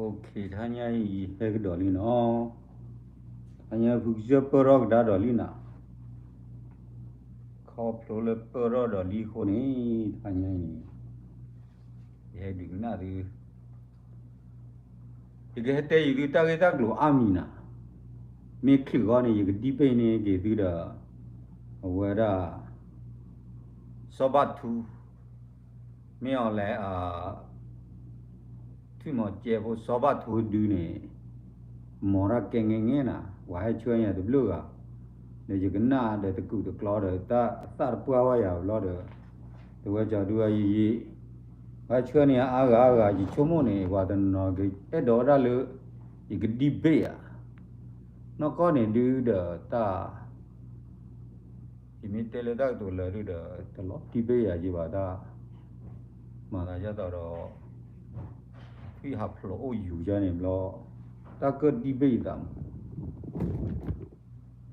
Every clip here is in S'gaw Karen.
တဟါညါအံၤ ယဟဲကဒီးလံနီၤ, တဟါညါဖုကစၢၢ်ပၢၢ်ထီၣ်ကဒါဒီးလံနီၤ, ခီဖျိလၢပၢၢ်ထီၣ်ဒီးလံအဃိန့ၣ်, တဟါညါအံၤန့ၣ် ယဟဲဒုးကနၣ်သု, ယကဟဲတဲယသုတၢ်ဂ့ၢ်တၢ်ကျိၤအါမံၤနီၤ, မ့ၢ်ချုးဂီၢ်န့ၣ် ယကဒံဘ့ၣ်န့ၢ်က့ၤသုဒီး အဝဲဒၣ် စီၤဘၣ်ထူ မ့ၢ်အီၤလဲၣ်, ထွံၣ်မီၤကဲဖိစီၤဘၣ်ထူဒုန့ၣ် မ်တၢ်ကဲငဲငဲနီၤ, ပှၤဟဲဆှၢညါတဘျုးဂၤ, ဒီးယကနၣ်ဒီးတကူာ်တကျီဒီး တၢ်အသၣ်တပှၢ်ဝဲယၤဘျီဒီး, တဝဲကၠီဒုဝဲယယံၤ, ပှၤဆှၢန့ၢ်အါဂၤအါဂၤ ယဆိကမိၣ်န့ၣ် ပှၤတနီၤနီၤကအဲၣ်ဒိးဝဲဒၣ်လၢ ယကဒံဘ့ၣ်ဧါ, နီၢ်ကီၢ်န့ၣ်ဒုဒီးတၢ် ယမ့ၢ်တဲလၢတၢ်ကတိၤလၢာ်ဒုဒီး တလီၤတံၢ်ဘ့ၣ်ယၤယံၤဘၣ်တၢ်, မၤသးဒ်သိးဒီး ထွံၣ်ဟးဖျိးအိၣ်ယူၤယါန့ၣ်ဘျီ, တၢ်ကၢၣ်တံၢ်ဘ့ၣ်ယသးမး,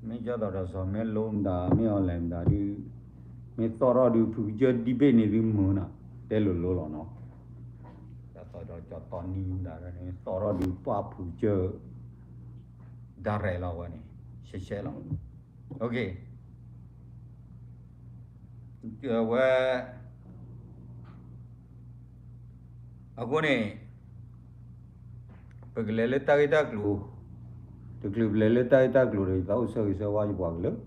မ့ၢ်ဒ်သိးဒီးစီၤမဲလိမတၤ မ့ၢ်အီၤလဲၣ်မတၤဒု, မ့ၢ်သီၣ်ထီၣ်ဒု ဖုကစၢၢ်ဒံဘ့ၣ်န့ၢ်သုမုာ်နီၤ, တဲလိၤလိၤလီၤနီၤ, ဒ်သိးဒီးကၠီတီနံမတၤဒ်န့ၣ် သီၣ်ထီၣ်ဒုပှၢ်ဖုကစၢၢ် ဒါရဲၣ်လီၤဝဲန့ၣ် ရှဲရှဲလီၤ, ဝဲ အဃိန့ၣ် ပကလဲၤလၢတၢ်ဂ့ၢ်တၢ်ကျိၤ, တချုးပလဲၤလၢတၢ်ဂ့ၢ်တၢ်ကျိၤဒီး ယသးအိၣ်ဆၢဂ့ၤဆၢဝါယပှၤကလုာ်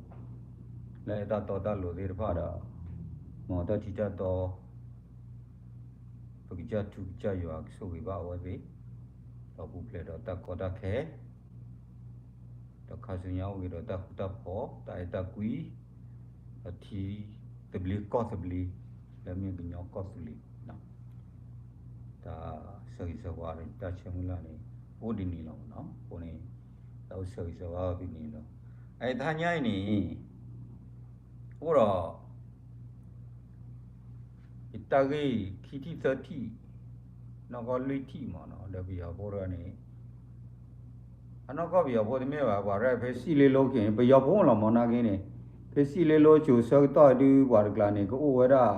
လၢအတၢ်တီတၢ်လိၤသ့ၣ်တဖၣ်ဒီး မ်တၢ်ထံတၢ်တီ ပကစၢ်ထူကစၢ်ယွၤကဆိၣ်ဂ့ၤဘၣ်အဝဲသ့ၣ်, ဒီးပူၤဖျဲးဒီးတၢ်ကီတၢ်ခဲ ဒီးခါဆူညါအိၣ်က့ၤဒီးတၢ်ဃူတၢ်ဖိး တၢ်အဲၣ်တၢ်ကွံ, ဒီးထံသဘျ့ကီၢ်သဘျ့ လၢမ့ၢ်ကညီကီၢ်သူလ့ၤ, တၢ်ဆၢဂ့ၤဆၢဝါဒီးတၢ်ဆၢမုၢ်လၢ်န့ၣ် အိၣ်ဒ်န့ၣ်လီၤနီၤ, အဃိန့ၣ် တၢ်အိၣ်ဆၢဂ့ၤဆၢဝါဒ်န့ၣ်လီၤ, အတဟါညါအံၤန့ၣ် အိၣ်ဒီး ယတၢ်ဂ့ၢ်ခံထံၣ်သၢထံၣ်, နီၢ်ကီၢ်လွံၢ်ထံၣ်မးနီၤ, ဒီးပယီၤဖိတဂၤန့ၣ် အနီၢ်ကီၢ်ပယီၤဖိတမ့ၢ်ဘၣ်, ပှၤရဲၣ်ဖဲစံၣ်လ့လိက့ၤ ပယီၤဖိလီၤမးနာ်က့န့ၣ်, ဖဲစံၣ်လ့လိကၠိၤဆၢကတီၢ်ဒု ပှၤတကျါန့ၣ် ကအိၣ်ဝဲဒၣ်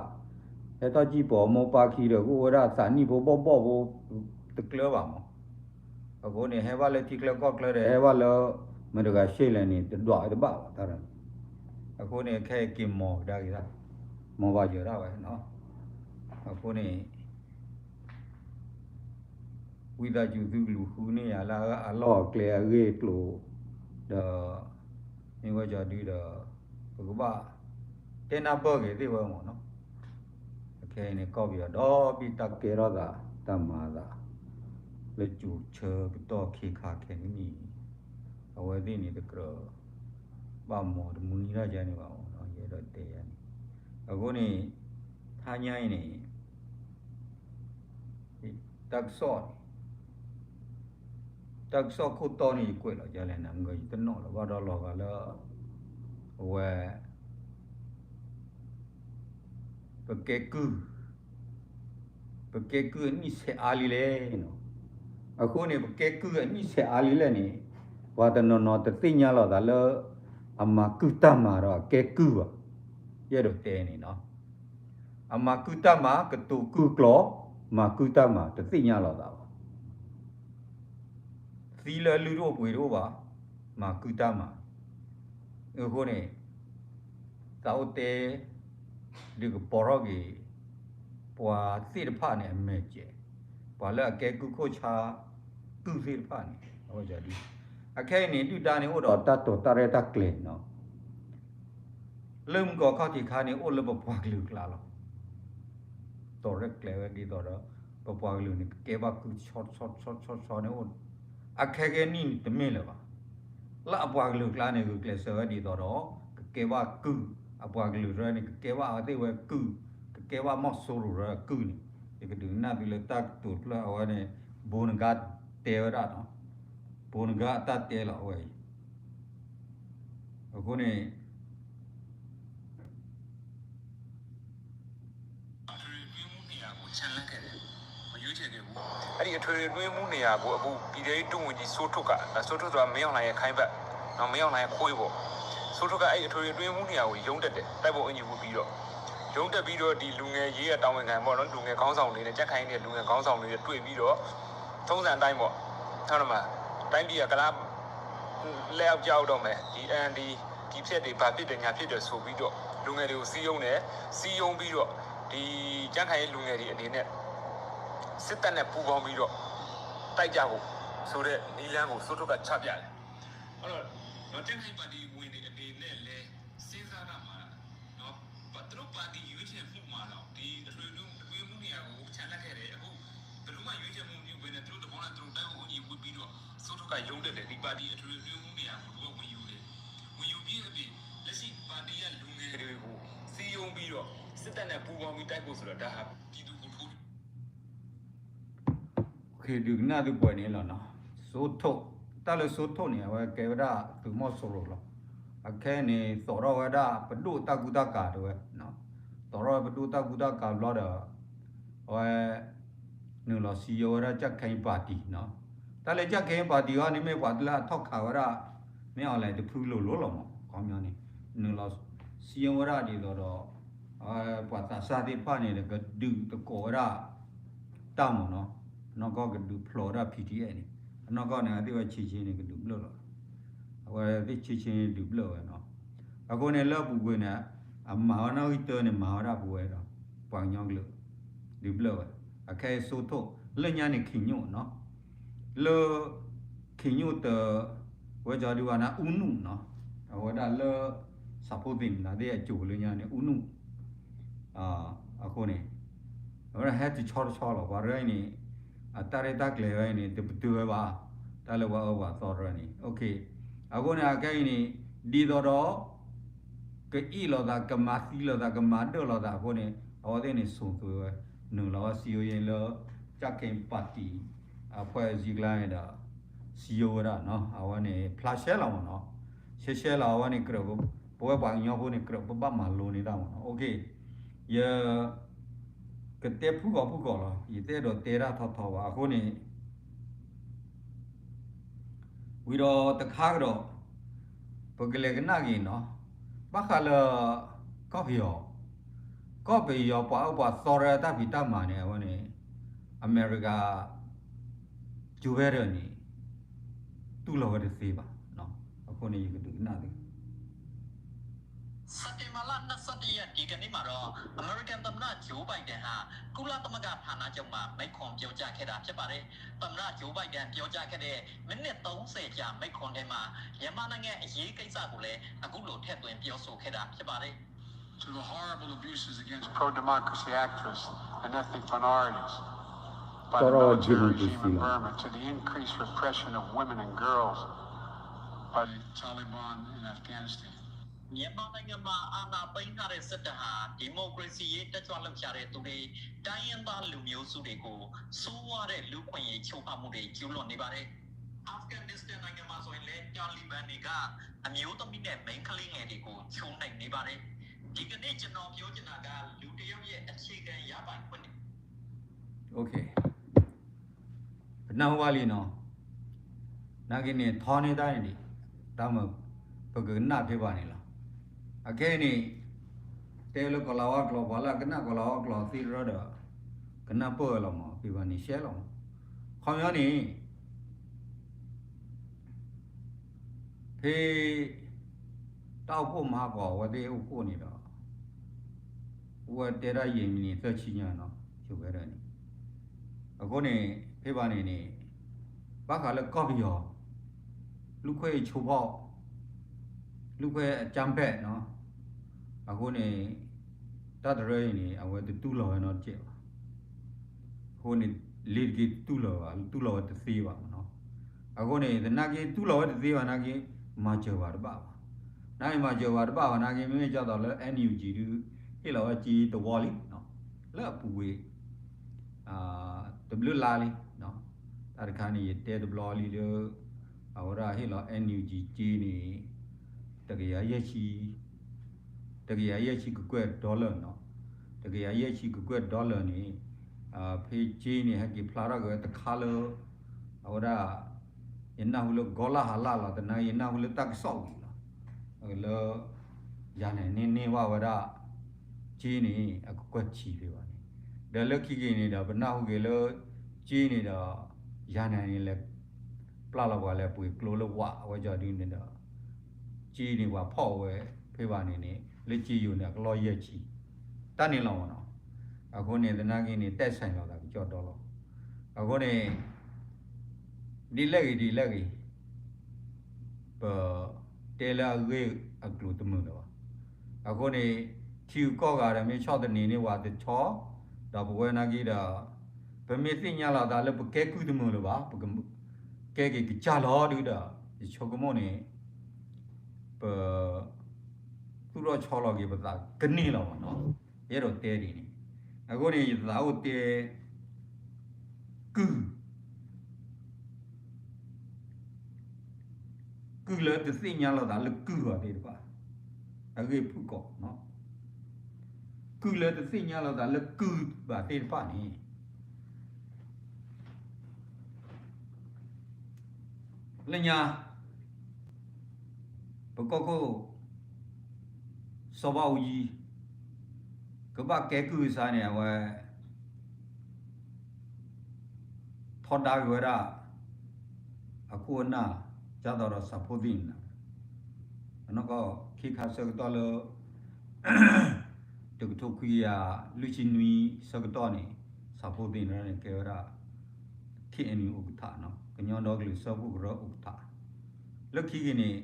ဟဲထီၣ်ကံၢ်ပိာ်မိၢ်ပၢ်ခံဒီး ကအိၣ်ဝဲဒၣ်သးနံၣ်ဖိဘီၣ်ဘီၣ်ဖိ တကျၢၤဘၣ်မး, အဃိန့ၣ် ဟဲဘၣ်လၢထံချၢကီၢ်ချၢဒီး ဟဲဘၣ်လၢမတၤတဂၤရှဲလဲၣ်န့ၣ် တဒွးဝဲတဘၣ်ဘၣ်တၢ်န့ၣ်, အဃိန့ၣ် ခဲအံၤက့ၤမီၤကဒါက့ၤတၢ်, မီၤဘၣ်ယၢၤဒၣ်ဝဲနီၤ, အဃိန့ၣ် ဝံသးစူၤသုကလူၤဃုန့ၢ်ယၤလၢအလီၢ်အကျဲအဂ့ၢ်အကျိၤ, ဒီး မ့ၢ်ဝဲကၠီဒုဒီး ပကဘၣ်တဲနၢ်ပၢၢ်က့ၤသ့ၣ်ဝဲမးနီၤ, အခဲအံၤန့ၣ် ကီၢ်ပယီၤဒီဘ့ၣ်တၢ်ကဲထီၣ်သး တၢ်မၤသး လၢကၠိၤဆၢကတီၢ်ခ့ခါခဲကနံၣ်အံၤ, အဝဲသ့ၣ်န့ၣ်တကြၢး ဘၣ်မီၤတမူနံၤတၢ်ယါန့ၣ်ဘၣ်မးနီၤ, ယအဲၣ်ဒိးတဲယါန့ၣ်, အဃိန့ၣ် တဟါညါအံၤန့ၣ် တၢ်ကစီၣ်န့ၣ် တၢ်ကစီၣ်ခိၣ်တီန့ၣ် ယကွဲးလီၤယါလဲၣ်နၤ မ့ၢ်ဂ့ၤ ယတနီၣ်လၢၤဘၣ်ဒီးလီၤဂာ်လၢ အဝဲ ပကဲကုၢ် ပကဲကုၢ်အနံၣ်ဆဲးအါလံလဲၣ်နီၤ, အဃိန့ၣ် ပကဲကုၢ်အနံၣ်ဆဲးအါလံလဲၣ်န့ၣ် ပှၤတနီၤနီၤတသ့ၣ်ညါလီၤသးလၢ အမၤကုၢ်တၢ်မၤဒီးအကဲကုၢ်ဘၣ်, ယအဲၣ်ဒိးတဲန့ၣ်နီၤ အမၤကုၢ်တၢ်မၤ ကတိၤကုၢ်ကျိာ် မၤကုၢ်တၢ်မၤ တသ့ၣ်ညါလီၤသးဘၣ်. သံလၢအလုၢ်တအိၣ်ပှ့ၤတအိၣ်ဘၣ်, မၤကုၢ်တၢ်မၤ, အဃိန့ၣ် သးအိၣ်တဲ ဒုးကပီၤထီၣ်က့ၤ ပှၤသ့ၣ်တဖၣ်န့ၣ်အမဲာ်ကဲး, ပှၤလၢအကဲကုၢ်ခိၣ်ဆါ ကုၢ်သ့ၣ်တဖၣ်န့ၣ် အဝဲဒ် အခဲအံၤန့ၣ် ဒုၣ်ဒါန့ၣ်အိၣ်ဒီးတၢ်တိာ်တၢ်ရဲၣ်တၢ်ကျဲၤနီၤ လၢမုၢ်ကီၢ်ခီၣ်ထံးခါန့ၣ် အိၣ်လၢပပှၤကလုာ်ကျါလီၤ. တိာ်ရဲၣ်ကျဲၤဝဲဒ်သိးဒီး ပပှၤကလုာ်န့ၣ် ကကဲဘၣ်ကုၢ်ဆီဆီဆီဆီဆီန့ၣ်အိၣ်, အခဲကနံၣ်န့ၣ်တမ့ၢ်လၢၤဘၣ်. လၢအပှၤကလုာ်ကျါန့ၣ် ဂုာ်ကျဲးစၢးဝဲဒ်သိးဒီး ကကဲဘၣ်ကုၢ်, အပှၤကလုာ်ရဲၣ်န့ၣ် ကကဲဘၣ်အဝဲသ့ၣ်ဝဲကုၢ်, ကကဲဘၣ်မီၢ်စိရိၤရဲၣ်ကုၢ်န့ၣ်, ယကဒုးကနၣ်သုလၢတၢ်ကတိၤဖျၢၣ်အဝဲန့ၣ် ဘိနဂါတဲဝဲဒၣ်နီၤ, ဘိနဂါအတၢ်တဲလီၤအဝဲအံၤ အဃိန့ၣ် အထွေထွေအတွင်းရေးမှူးနေရာကို ချန်လှပ်ခဲ့တယ်။ မရွေးချယ်ခဲ့ဘူး။ အဲ့ဒီအထွေထွေအတွင်းရေးမှူးနေရာကို အခုပြည်ထဲရေးဒုဝန်ကြီးစိုးထွဋ်က ဒါစိုးထွဋ်ဆိုတာ မင်းအောင်လှိုင်ရဲ့ခိုင်းဘက်နော် မင်းအောင်လှိုင်ရဲ့ခွေးပေါ့။ စိုးထွဋ်ကအဲ့ဒီအထွေထွေအတွင်းရေးမှူးနေရာကိုရုံးတက်တယ်။ တိုက်ပုံအင်္ကျီဝတ်ပြီးတော့ရုံးတက်ပြီးတော့ဒီလူငယ်ရေးအတာဝန်ခံပေါ့နော် လူငယ်ခေါင်းဆောင်တွေနဲ့ကြံ့ခိုင်ရေးနဲ့လူငယ်ခေါင်းဆောင်တွေနဲ့တွေ့ပြီးတော့ ထုံးစံအတိုင်းပေါ့ တိုင်းပြည်က လက်အောက်ကျတော့မယ် ဒီ NLD ဒီဖြစ်တယ် ဘာဖြစ်တယ် ညာဖြစ်တယ်ဆိုပြီးတော့ လူငယ်တွေကို စည်းရုံးတယ် စည်းရုံးပြီးတော့ ဒီကြံ့ခိုင်ရေးလူငယ်တွေအနေနဲ့ စစ်တပ်နဲ့ပူးပေါင်းပြီးတော့ တိုက်ကြဖို့ဆိုတဲ့နည်းလမ်းကို စိုးထွဋ်ကချပြတယ်။ အဲ့တော့ ဒီကြံ့ခိုင်ရေးပါတီဝင်တွေအနေနဲ့လည်း စဉ်းစားရမှာနော် သူတို့ပါတီရွေးချယ်မှုမှာတော့ ဒီအထွေထွေအတွင်းရေးမှူးနေရာကို ချန်လှပ်ခဲ့တယ်။ အခုဘယ်သူမှရွေးချယ်မှုမရှိဘဲနဲ့ သူတို့သဘောနဲ့သူတို့ တပ်မတော်ဝတ်ကြီးဝတ်ပြီးတော့ စိုးထွဋ်ကရုန်းတက်တယ်။ ဒီပါတီအထွေထွေအတွင်းရေးမှူးနေရာကို သူကဝင်ယူတယ်။ ဝင်ယူပြီးအပြင် လက်ရှိပါတီကလူငယ်တွေကို စည်းရုံးပြီးတော့ စစ်တပ်နဲ့ပူးပေါင်းပြီးတိုက်ဖို့ဆိုတော့ ဒါဟာပြည်သူကိုထိုး ဒုးကနၣ်သုပှဲၤန့ၣ်လီၤနီၤ. စိထိၣ်, တၢ်လၢစိထိၣ်န့ၣ် အဝဲကဲဝဲဒၣ်သုးမီၤစိရိၤလီၤ. အခဲအံၤန့ၣ် သိးထီၣ်ဝဲဒၣ်ပဒိၣ်တၢ်ကူတၢ်ကၤတဲဝဲ, သိးထီၣ်ဝဲပဒိၣ်တၢ်ကူတၢ်ကၤဘျီဒီး အဝဲ နုာ်လီၤစံယိၤဝဲဒၣ် ကြံ့ခိုင်ရေးပါတီနီၤ. တၢ်လၢ ကြံ့ခိုင်ရေးပါတီ အံၤန့ၣ်မ့ၢ်ပှၤလၢအထီၣ်ခးဝဲဒၣ် မင်းအောင်လှိုင် တဖုလိၤလိၤလီၤမး. ခီပညီန့ၣ် နုာ်လီၤစံယိၤဝဲဒၣ်ဒ်သိးဒီး ပှၤသးစၢ်သ့ၣ်တဖၣ်န့ၣ် ကဒုးသကိးဝဲဒၣ် တၢ်မးနီၤ. အနီၢ်ကီၢ်ကဒုးဖျိးဝဲဒၣ် P D F န့ၣ် အနီၢ်ကီၢ်န့ၣ် အဝဲသ့ၣ်ဝဲဆံးဆံးန့ၣ် ကဒုးဘျၢၣ်လီၤ. အဝဲသ့ၣ်ဆံးဆံးန့ၣ်ဒုးဘျၢၣ်ဝဲနီၤ. အဃိန့ၣ်လၢအပူၤကွံာ်န့ၣ် အမၤဝဲနီၣ်ဂံၢ်တၢန့ၣ် မၤဝဲဒၣ်ပဝဲဒီး ပှၤကညီကလုာ် ဒုးဘျၢၣ်ဝဲ. အခဲအံၤစိထိၣ် လၢညါန့ၣ် ခင်ညွန့်နီၤ, လၢ ခင်ညွန့်တ ဝဲကီဒုးဝဲန့ၣ် ဦးနုနီၤ, အဝဲဒၣ်လၢ စးဖိသ့ၣ်မနုၤသ့ၣ်အကိၤလၢညါန့ၣ် ဦးနု အဃိန့ၣ် အဝဲဒၣ်ဟဲတဆီတဆီလီၤ. ပှၤရၢအံၤန့ၣ် အတၢ်ရဲၣ်တၢ်ကျဲၤဝဲအံၤန့ၣ် တပတုာ်ဝဲဘၣ်, တၢ်လၢပှၤအၢပှၤသီရၢန့ၣ် အဃိန့ၣ် အခဲအံၤန့ၣ် ဒ်သိးဒီး ကအ့ၣ်လိာ်သး ကမၤသံလိာ်သး ကမၤဒၢၣ်လိာ်သးအဃိန့ၣ် အဝဲသ့ၣ်န့ၣ် ဆိၣ်သွဲဝဲ နုာ်လီၤဝဲစံယိၤယဲလၢ ကြံ့ခိုင်ရေးပါတီ အဖွဲ့အစည်းကျါန့ၣ်ဒီး စံယိၤဝဲဒၣ်နီၤ. အဝဲန့ၣ် ဖျါရှဲလီၤမးနီၤ, ရှဲရှဲလီၤ အဝဲန့ၣ်ကြၢး ပဝဲပှၤကညီဖိန့ၣ် ကြၢးပဘၣ်မၤလိန့ၢ်တၢ်မးနီၤ. ယ ကတဲဖုၣ်ကိာ်ဖုၣ်ကိာ်လီၤ. ယတအဲၣ်ဒိးတဲတၢ်ထီထီဘၣ်. အဃိန့ၣ် ဝံၤဒီးတခါကဒီး ပကလဲၤကနၣ်က့ၤနီၤ, ဘၣ်ဃးလၢ ကီၢ်ပယီၤ, ကီၢ်ပယီၤပှၤအၢပှၤသီရၢတၢ်ဖံးတၢ်မၤန့ၣ် အဝဲန့ၣ် အမဲရကၤ Joe Biden န့ၣ် တူၢ်လိာ်ဝဲတသ့ဘၣ်. အဃိန့ၣ် ယကဒုးကနၣ်သု စက်တင်ဘာလ နှစ်ဆယ့်တစ်ရက် ဒီကနေ့မှာတော့ အမေရိကန်သမ္မတ Joe Biden ဟာ ကုလသမဂ္ဂဌာနချုပ်မှာ မိန့်ခွန်းပြောကြားခဲ့တာ ဖြစ်ပါတယ်။ သမ္မတ Joe Biden ပြောကြားခဲ့တဲ့ မိနစ် သုံးဆယ်ကြာ မိန့်ခွန်းထဲမှာ မြန်မာနိုင်ငံအရေးကိစ္စကိုလည်း အခုလို ထည့်သွင်းပြောဆိုခဲ့တာ ဖြစ်ပါတယ်။ To the horrible abuses against pro-democracy activists and ethnic minorities by the military regime in Burma, to the increased repression of women and girls by the Taliban in Afghanistan. မြန်မာနိုင်ငံမှာ အာဏာသိမ်းထားတဲ့စစ်တပ်ဟာ ဒီမိုကရေစီရေး တက်ကြွလှုပ်ရှားတဲ့သူတွေ၊ တိုင်းရင်းသားလူမျိုးစုတွေကို ဆိုးဝါးတဲ့လူ့အခွင့်အရေး ချိုးဖောက်မှုတွေ ကျူးလွန်နေပါတယ်။ အာဖဂန်နစ္စတန်နိုင်ငံမှာဆိုရင်လည်း တာလီဘန်တွေက အမျိုးသမီးနဲ့ မိန်းကလေးငယ်တွေကို ချိုးနှိမ်နေပါတယ်။ ဒီကနေ့ ကျွန်တော်ပြောချင်တာက လူတစ်ယောက်ရဲ့ အခြေခံရပိုင်ခွင့်တွေ Okay. ပနၢ်ဟူဘၣ်လံနီၤ, နာ်က့န့ၣ် ထီန့ၢ်တၢ်န့ၣ်ဒံး, တၢ်မၤ ပကကနၣ်ဖဲဘၣ်န့ၣ်လီၤ. အခဲအံၤန့ၣ် တဲလၢကီၤလၤဝါကျိာ် ပှၤလၢအကနၣ်ကီၤလၤဝါကျိာ်သ့တရၢဒီး ကနၣ်ပၢၢ်ဝဲလီၤမး, ဖဲဘၣ်န့ၣ်ရှဲလီၤမး. ခီပညီန့ၣ် ဖဲ တၢ်အိၣ်ဖှိၣ်မၤဟးဂီၤအဝဲသ့ၣ်အိၣ်ဖှိၣ်န့ၣ်ဒီး အိၣ်ဝဲတဲဒၣ်ယံာ်မံးနံးသၢဆံညါနီၤ, ယိၤဝဲဒၣ်န့ၣ်. အဃိန့ၣ် ဖဲဘၣ်န့ၣ်န့ၣ် ဘၣ်ဃးလၢကီၢ်ပယီၤ လူ့အခွင့်အရေးချိုးဖောက်, လူ့အခွင့်အရေးအကြမ်းဖက်နီၤ. အဃိန့ၣ် တၢ်တရၢအံၤန့ၣ် အဝဲတတူၢ်လိာ်ဝဲနီတစဲးဘၣ်. အဃိန့ၣ် လ့ၤတက့ၤတတူၢ်လိာ်ဘၣ်, တူၢ်လိာ်ဝဲတသ့ဘၣ်မးနီၤ. အဃိန့ၣ် သနာ်က့တူၢ်လိာ်ဝဲတသ့ဘၣ်နာ်က့ မၤစၢၤဘၣ်တဘၣ်ဘၣ်. နာ်က့မၤစၢၤဘၣ်တဘၣ်ဘၣ်နာ်က့ မ့မ့ၢ်ကၠီသိးလၢ NUG ဒုး ဟ့ၣ်လီၤဝဲစ့တဝီလံ, လၢအပူၤကွံာ် တဘျုးလါလံ. တၢ်တခါန့ၣ် ယတဲတဘျီလံလၢ အဝဲဒၣ်ဟ့ၣ်လီၤ NUG စ့န့ၣ် တကယၤယဲၢ်ဆံ တကယၤယဲၢ်ဆံကကွဲၢ် dollar နီၤ, တကယၤယဲၢ်ဆံကကွဲၢ် dollar န့ၣ် ဖဲစ့န့ၣ် ဟဲက့ၤဖျါထီၣ်က့ၤဝဲတခါလၢ အဝဲဒၣ် ယနၢ်ဟူလၢကီလၢ်ဟးလၢ်လီၤ, တနာ်ယနၢ်ဟူလၢတၢ်ကစီၣ်ဝံၤလီၤ. လၢ ယၤန့ၣ်န့ၢ်န့ၢ်ဘၣ်ဝဲဒၣ် စ့န့ၣ် အကကွဲၢ်ဆံဖဲဘၣ်န့ၣ်, ဒီးလၢခံက့ၤန့ၣ်ဒီး ပနၢ်ဟူက့ၤလၢ စ့န့ၣ်ဒီး ယၤန့ၣ်န့ၣ်လဲၤ ပျၢ်လီၤပှၤလၢပှ့ၤကျိလၢဝးအဝဲကၠီဒုန့ၣ်ဒီး ကၠ့န့ၣ်ပှၤဖီၣ်ဝဲဖဲဘၣ်န့ၣ်န့ၣ် လၢကၠ့ယိာ်န့ၣ် အကလီၢ်ယဲၢ်ဆံ တၢ်န့ၣ်လီၤမ့ၢ်နီၤ. အဃိန့ၣ် သနာ်က့န့ၣ် တဲဆဲးလီၤသးကကၠီဒီလီၤ. အဃိန့ၣ် ဒ်လဲၣ်ဂ့ၤဒ်လဲၣ်ဂ့ၤ ပတဲလၢအဂ့ၢ်အကျိၤတမုာ်လၢၤဘၣ်. အဃိန့ၣ် ထံဂုၤကီၢ်ဂၤဒီးမ့ၢ်ဆီၣ်သနံးန့ၢ်ဝဲတဆီ ဒီးပဝဲနာ်က့ဒီး ပမ့ၢ်သ့ၣ်ညါလီၤသးလၢပကဲကုၢ်တမုာ်လၢၤဘၣ်, ပကကဲက့ၤကစၢ်လီၤဒုဒီး ယဆိကမိၣ်န့ၣ် ပ သူၣ်ထီၣ်ဆီလီၤက့ၤပသးကန့ၢ်လီၤမ့ၢ်နီၤ. ယအဲၣ်ဒိးတဲဒ်န့ၣ် အဃိန့ၣ် ယသးအိၣ်တဲ ကုၢ် ကုၢ်လၢတသ့ၣ်ညါလီၤသးလၢကုၢ်ဘၣ်သ့ၣ်တဖၣ် အဂ့ၢ်ဖုၣ်ကိာ်, ကုၢ်လၢတသ့ၣ်ညါလီၤသးလၢကုၢ်ဘၣ်သ့ၣ်တဖၣ်န့ၣ် လၢညါ ပကီၢ်ခိၣ် စီၤဘၣ်အူကၠံ ကဘၣ်ကဲကုၢ်ကစါန့ၣ် အဝဲ ထီဒါက့ၤဝဲဒၣ် အခိၣ်အနၢ် ဒ်သိးဒီးစးဖိသ့ၣ်န့ၣ် အနီၢ်ကီၢ်ခံခါဆၢကတီၢ်လၢ တကထိခွံကယၤလွံၢ်ဆံနွံဆၢကတီၢ်န့ၣ် စးဖိသ့ၣ်န့ၣ်ကဲဝဲဒၣ် ခ့ၣ်အဲၣ်ယူၣ် ဥက္ကဋ္ဌ, ကညီဒီကလုာ်စၢဖှိၣ်ကရၢ ဥက္ကဋ္ဌ, လၢခံက့ၤန့ၣ်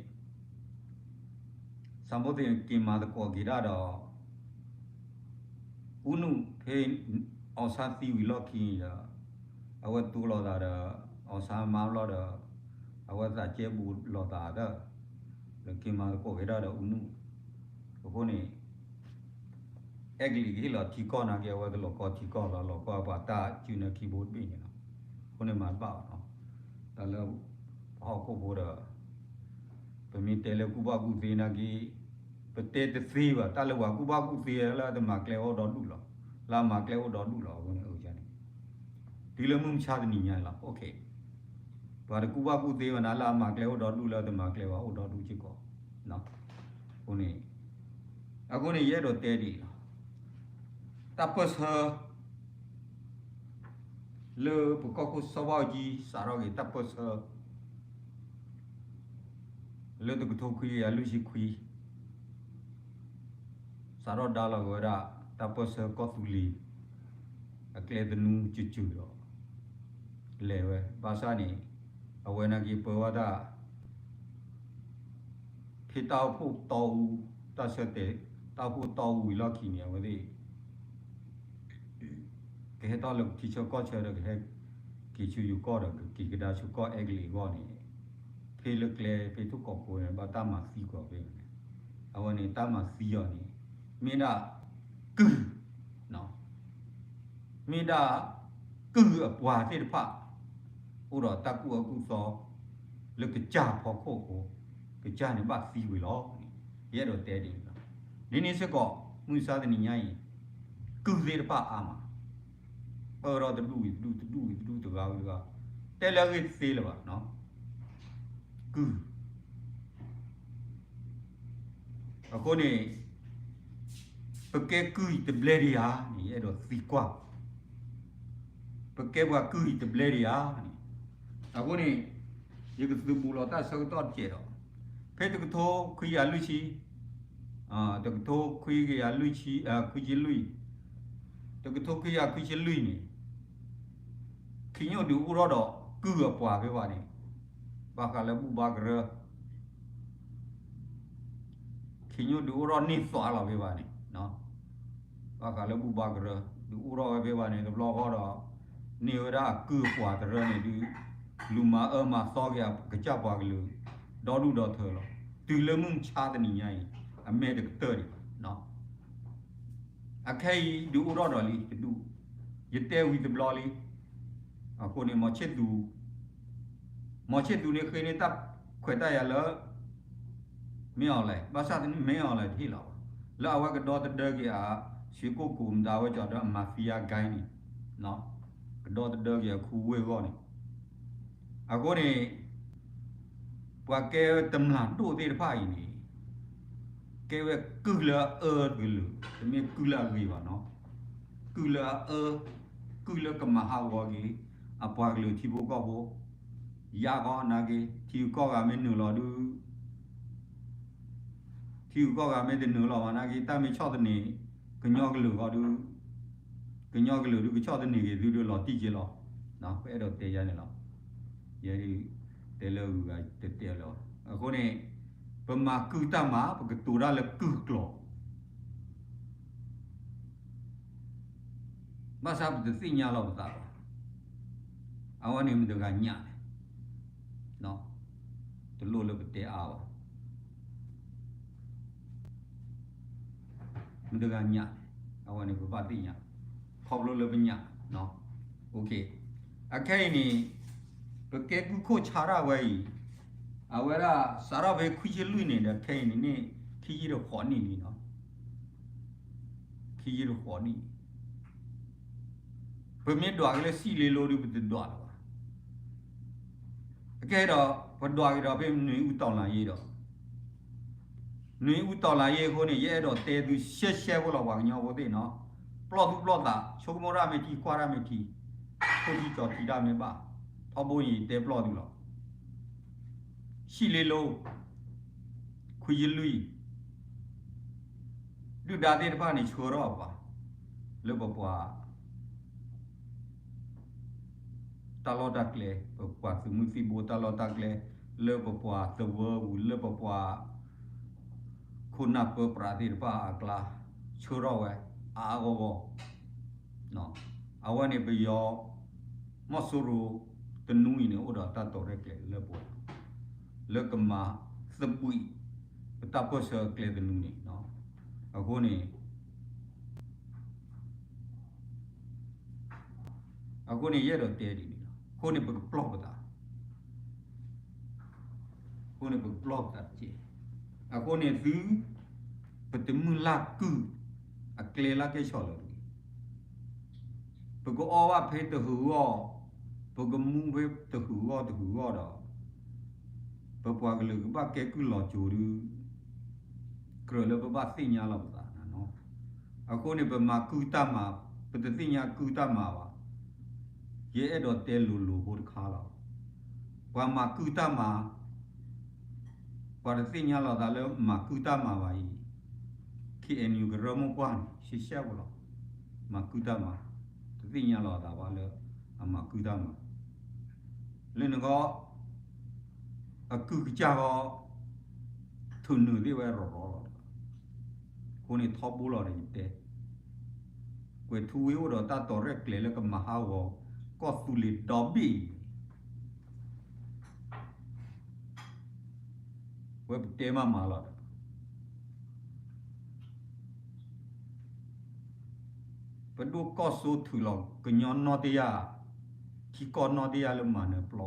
စးဖိသ့ၣ်န့ၣ်က့ၤမၤသကိးက့ၤတၢ်ဒီး ဦးနု ဖဲ အောင်ဆန်း သံဝံၤလီၢ်ခံဒီး အဝဲတိလိာ်သးဒီး အောင်ဆန်း မါဘျီဒီး အဝဲသးကဲဘူးလိာ်သးဒီး ဒီးက့ၤမၤသကိးက့ၤတၢ်ဒီး ဦးနု အဃိန့ၣ် အဲကလံးကဟ့ၣ်လီၤထံကီၢ်နာ်က့ အဝဲတလီၤကီထံကီၢ်လီၤ လီၤကီပှၤတၢ်စုနၢခံဘိတဘ့ၣ်န့ၣ်လီၤ. အဃိန့ၣ်မၤတဘၣ်ဘၣ်နီၤ. တၢ်လၢ ပဟီၣ်ခိၣ်ဖိဒီး ပမ့ၢ်တဲလၢကူၣ်ဘၣ်ကူၣ်သ့နာ်က့ ပတဲတသ့ဘၣ် တၢ်လၢပှၤကူၣ်ဘၣ်ကူၣ်သ့လၢတမၤကျဲအိၣ်ဒီဒူၣ်လီၤ. လၢအမၤကျဲအိၣ်ဒီဒူၣ်လီၤ အဃိန့ၣ် အန့ၣ် တုၤလၢမုၢ်မဆါတနံၤညါလီၤ ပှၤတကူၣ်ဘၣ်ကူၣ်သ့ဘၣ်နၤ လၢအမၤကျဲအိၣ်ဒီဒူၣ် လၢတမၤကျဲဘၣ်အိၣ်ဒီဒူၣ်စ့ၢ်ကီး အဃိန့ၣ် အဃိန့ၣ် ယအဲၣ်ဒိးတဲဒ်အံၤလီၤ. တၢ်ပၢၢ်ဆၢ လၢပကီၢ်ခိၣ်စီၤဘၣ်အူကၠံ စးထီၣ်က့ၤတၢ်ပၢၢ်ဆၢ လၢတကထိခွံကယၤလွံၢ်ဆံခွံ စးထီၣ်ဒါလီၤက့ၤဝဲဒၣ် တၢ်ပၢၢ်ဆၢကီၢ်သူလ့ၤ အကျဲသနူကၠူၤကၠူၤဒီး လဲၤဝဲ ဘၣ်ဆၣ်န့ၣ် အဝဲနာ်က့ၤပၢဝဲဒၣ် ဖဲတၢ်အိၣ်ဖှိၣ်တီအူ တၢ်ဆၢတဲာ် တၢ်အိၣ်ဖှိၣ်တီအူဝံၤလီၢ်ခံန့ၣ် အဝဲသ့ၣ် ကဟဲထီၣ်လၢထံဆၢကီၢ်ဆၢဒီး ကဟဲက့ၤဆူယိၤကီၢ်ဒီး ကက့ၤကဒါဆူကီၢ်အဲကလံးအဂီၢ်န့ၣ် ဖဲလၢကျဲဖဲထူၣ်ကိာ်ဖိန့ၣ် ဘၣ်တၢ်မၤသံကွံာ်ဖဲန့ၣ် အဝဲန့ၣ်တၢ်မၤသံအီၤန့ၣ် မ့ၢ်ဒၣ် ကုၢ် မ့ၢ်ဒၣ် ကုၢ်အပှၤသ့ၣ်တဖၣ် အိၣ်ဒီးတၢ်ကူၣ်အၢကူၣ်သီ လၢကစၢ်ဖီခိၣ်အဃိ ကစၢ်န့ၣ်ဘၣ်သံဝံၤလီၤန့ၣ် ယအဲၣ်ဒိးတဲဒ်န့ၣ်လီၤ. ဒ်န့ၣ်စ့ၢ်ကီး မုၢ်မဆါတနံၤညါအံၤ ကုၢ်သ့ၣ်တဖၣ်အါမး ပၢၢ်ထီၣ်တဒူၣ်ဝံၤတဒူၣ် တဒူၣ်ဝံၤတဒူၣ် တဂၤဝံၤတဂၤ တဲလၢအဂ့ၢ်တသ့လၢၤဘၣ် ကုၢ် အဃိန့ၣ် ပကဲကုၢ်အံၤတဘျဲဒံးဧါန့ၣ် ယအဲၣ်ဒိးသံကွၢ် ပကဲပှၤကုၢ်အံၤတဘျဲဒံးဧါန့ၣ် အဃိန့ၣ် ယကသုးဘူးလီၤတၢ်ဆၢကတီၢ်တကဲးဒီး ဖဲတကထိခွံကယၤလွံၢ်ဆံ တကထိခွံကယၤလွံၢ်ဆံ ခွံဆံလွံၢ် တကထိခွံကယၤခွံဆံလွံၢ်န့ၣ် ခ့ညိၣ်ဒုးအိၣ်ထီၣ်ဒီးကုၢ်အပှၤဖဲဘၣ်န့ၣ် ဘၣ်ဃးလၢဘူၣ်ဘါကရၢ ခ့ညိၣ်ဒုးအိၣ်ထီၣ်န့ၢ်သွးလီၤဖဲဘၣ်န့ၣ် ဘၣ်ဃးလၢဘူၣ်ဘါကရၢ ဒုးအိၣ်ထီၣ်ဝဲဖဲဘၣ်န့ၣ် တဘျီဃီဒီး န့ၢ်ဝဲဒၣ်အကုၢ်အပှၤတရၢန့ၣ်ဒုး လူၤမၤအၢမၤသီက့ၤအကစၢ်ပှၤကလုာ် ဒီဒူၣ်ဒီထၢလီၤ. တုၤလၢမုၢ်မဆါတနံၤညါအံၤ အမဲာ်တကတၢၢ်ဒံးဘၣ် အခဲအံၤဒုးအိၣ်ထီၣ်ဒီးလံတဒူၣ် ယတဲဝံၤတဘျီလံ အဃိန့ၣ် မီၤဆ့ၣ်သူး မီၤဆ့ၣ်သူးန့ၣ်ဃ့န့ၢ်တၢ်ခွဲးတၢ်ယာ်လၢ မ့ၢ်အီၤလဲၣ် ဘၣ်ဆၣ်မ့ၢ်အီၤလဲၣ်တဟ့ၣ်လီၤဘၣ် လၢအဝဲကဒီသဒၢက့ၤအ ရွှေကုက္ကို မတၤဝဲကၠီၤဒီးအ mafia gang န့ၣ် ကဒီသဒၢက့ၤအခူဝ့ၢ်အဂီၢ်န့ၣ် အဃိန့ၣ် ပှၤကဲတမျၢ်ဒိၣ်သ့ၣ်တဖၣ်အံၤန့ၣ် ကဲဝဲကုၢ်လၢအအၢတကလုာ် တမ့ၢ်ကုၢ်လၢအဂ့ၤဘၣ်နီၤ ကုၢ်လၢအအၢ ကုၢ်လၢကမၤဟးဂီၤက့ၤ အပှၤကလုာ်ထံဖိကီၢ်ဖိ, ယါကီနာ်က့ ထံဂုၤကီၢ်ဂၤမ့ၢ်နုာ်လီၤဒုး ထံဂုၤကီၢ်ဂၤမ့ၢ်တနုာ်လီၤဘၣ်နာ်က့ တၢ်မ့ၢ်ဆီၣ်သနံး ကညီကလုာ်ဃီဒုး, ကညီကလုာ်ဒုးကဆီၣ်သနံးက့ၤသုဒုးလီၤတံၢ်က့ၤလီၤ. ပအဲၣ်ဒိးတဲယါန့ၣ်လီၤ. ယဲဒုး တဲလၢအဂုၤအဂၤတတဲလၢၤဘၣ်. အဃိန့ၣ် ပမၤကုၢ်တၢ်မၤ ပကတိၤတၢ်လၢကုၢ်ကျိာ် ဘၣ်ဆၣ်ပတသ့ၣ်ညါလီၤပသးဘၣ်. အဝဲန့ၣ်မတၤတဂၤညၣ်လဲၣ်, တလိၣ်လၢပတဲအါဘၣ်. မတၤတဂၤညၣ်လဲၣ်, အဝဲန့ၣ်ပဘၣ်သ့ၣ်ညါ, ခီဖျိလၢပညၣ်, အခဲအံၤန့ၣ် ပကဲကုၢ်ခိၣ်ဆါတၢ်ဝဲအံၤ, အဝဲဒၣ်စးထီၣ်ဖဲခွံဆံလွံၢ်န့ၣ်ဒီး ခဲအံၤန့ၣ်န့ၣ် ခံဆံတဃိးနံၣ်လံနီၤ, ခံဆံတဃိးနံၣ် ပမ့ၢ်ဒွးက့ၤလၢစံၣ်လ့လိဒုး ပတဒွးလၢၤဘၣ်. အကဲဒီး ပဒွးက့ၤဒီးဖဲနွံအူတီၤလၤယ့ဒီး, နွံအူတီၤလၤယ့အဃိန့ၣ် ယအဲၣ်ဒိးတဲသုရှဲရှဲဖိလီၤ ပှၤကညီဖိသ့ၣ်နီၤ, ပျီၢ်သူၣ်ပျီၢ်သး ဆိကမိၣ်တၢ်မ့ၢ်ထံ ကွၢ်တၢ်မ့ၢ်ထံ, ထိၣ်ထံကၠီၤထံတၢ်မ့ၢ်ဘၣ်, ထီဘိန့ၣ်ယတဲပျီၢ်သုလီၤ. စံၣ်လ့လိ ခွံယလွံၢ် ဒုၣ်ဒါသ့ၣ်တဖၣ်န့ၣ် ဆှၢထီၣ်ပှၤ လၢပပှၤ တၢ်လီၢ်တၢ်ကျဲ, ပပှၤသုးမုၢ်သံၣ်ဘိတၢ်လီၢ်တၢ်ကျဲ, လၢပပှၤသဝီပူၤ, လၢပပှၤ ခိၣ်နၢ်ပၢပြးသ့ၣ်တဖၣ်အကျါ, ဆှၢထီၣ်ဝဲ အါအါဂီၢ်ဂီၢ်. အဝဲန့ၣ်ပယီၤ မီၢ်စိရိၤတနူအံၤန့ၣ် အိၣ်ဒီးတၢ်တီၤရဲၣ်ကျဲၤလၢပှၤ လၢကမၤသဘှံး ပတၢ်ပၢၢ်ဆၢအကျဲသနူန့ၣ်, အဃိန့ၣ် အဃိန့ၣ် ယအဲၣ်ဒိးတဲဒ်န့ၣ်လီၤ. အဃိန့ၣ် ပကပျီၢ်ပသး, အဃိန့ၣ် ပကပျီၢ်ပသးတက့ၢ်. အဃိန့ၣ်သု ပတမုၢ်လၢ်ကုၢ် အကျဲလၢကဲဆီၣ်လီၤတဂ့ၤ. ပကအီၣ်ဘၣ်ဖဲတဟုးဂီၢ်, ပကမူဖဲတဟုးဂီၢ်တဟုးဂီၢ်ဒီး ပပှၤကလုာ်ကဘၣ်ကဲကုၢ်လီၤစိၤဒုး ကြၢးလၢပဘၣ်သ့ၣ်ညါလီၤပသးနီၤ. အဃိန့ၣ် ပမၤကုၢ်တၢ်မၤ, ပတသ့ၣ်ညါကုၢ်တၢ်မၤဘၣ်. ယအဲၣ်ဒိးတဲလိၤလိၤဖိတခါလီၤ. ပှၤမၤကုၢ်တၢ်မၤ, ပှၤတသ့ၣ်ညါလီၤသးလၢမၤကုၢ်တၢ်မၤဘၣ်အံၤ, ခ့ၣ်အဲၣ်ယူၣ် ကရၢမိၢ်ပှၢ်န့ၣ် ရှဲရှဲဖိလီၤ. မၤကုၢ်တၢ်မၤ, တသ့ၣ်ညါလီၤသးဘၣ်လၢအမၤကုၢ်တၢ်မၤ လၢနဂီၢ် အကုၢ်ကစၢ်ဂီၢ် ထုးနုာ်သ့ၣ်ဝဲရီၤရီၤလီၤ. အဃိန့ၣ်ထီဘိလီၤဒီးယတဲ, ကွဲၤထူဝ့အိၣ်ဒီးတၢ်တီၤရဲၣ်ကျဲၤလၢကမၤဟးဂီၤ ကီၢ်သူလ့ၤဒီဘ့ၣ်အံၤ, ဝဲပတဲမးမးလီၤဒီး ပဒိၣ်ကီၢ်စိထုးလီၤကညီနီၢ်တယၢ်, ထံကီၢ်နီၢ်တယၢ်လၢမၤနၢၤပျီ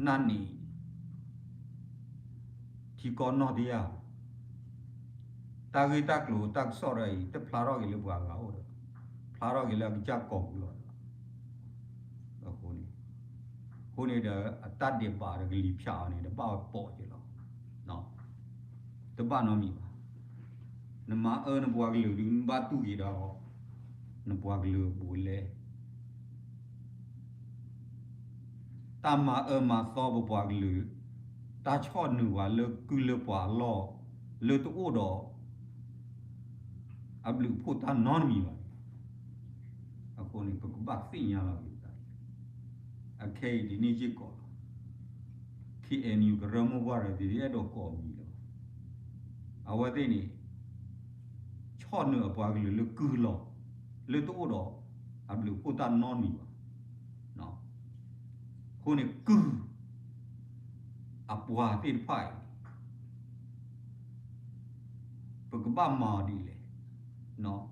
နၢ်န့ၣ် ထံကီၢ်နီၢ်တယၢ်, တၢ်ဂ့ၢ်တၢ်ကျိၤတၢ်ကစီၣ်တၢ်အံၤ တဖျါထီၣ်က့ၤလၢပှၤဂၤအိၣ်ဒီး, ဖျါထီၣ်က့ၤလၢအကစၢ်ကိာ်ပူၤလီၤ. အဃိန့ၣ်, အဃိန့ၣ်ဒီး အတၢ်ဒဲးဘးဒီးကလံၤဖၠးအီၤန့ၣ် တဘၣ်ဝဲပိာ်က့ၤလီၤ. တဘၣ်နီတမံၤဘၣ်. နမၤအၢနပှၤကလုာ်ဒုး နဘၣ်တူၢ်က့ၤဒီး နပှၤကလုာ်အဘူးအလဲ တၢ်မၤအၢမၤသီပပှၤကလုာ်, တၢ်ဆီၣ်နုာ်ပှၤလၢကုၢ်လၢပှၤအလီၢ်, လၢတအိၣ်ဒီး အဘျုးအဖှိၣ်တၢ်နီတမံၤဘၣ်န့ၣ်, အဃိန့ၣ် ပကဘၣ်သ့ၣ်ညါလီၤက့ၤပသး, အခဲအံၤဒ်န့ၣ်စ့ၢ်ကီးလီၤ. ခ့ၣ်အဲၣ်ယူၣ် ကရၢမိၢ်ပှၢ်ဒီး ဒ်အဲၣ်ဒိးကိးအမံၤလီၤ. အဝဲသ့ၣ်န့ၣ် ဆီၣ်နုာ်အပှၤကလုာ်လၢကုၢ်လီၢ်, လၢတအိၣ်ဒီး အဘျုးအဖှိၣ်တၢ်နီတမံၤဘၣ်. အဃိန့ၣ်ကုၢ် အပှၤသ့ၣ်တဖၣ်အံၤ ပကဘၣ်မၤအီၤဒ်လဲၣ်.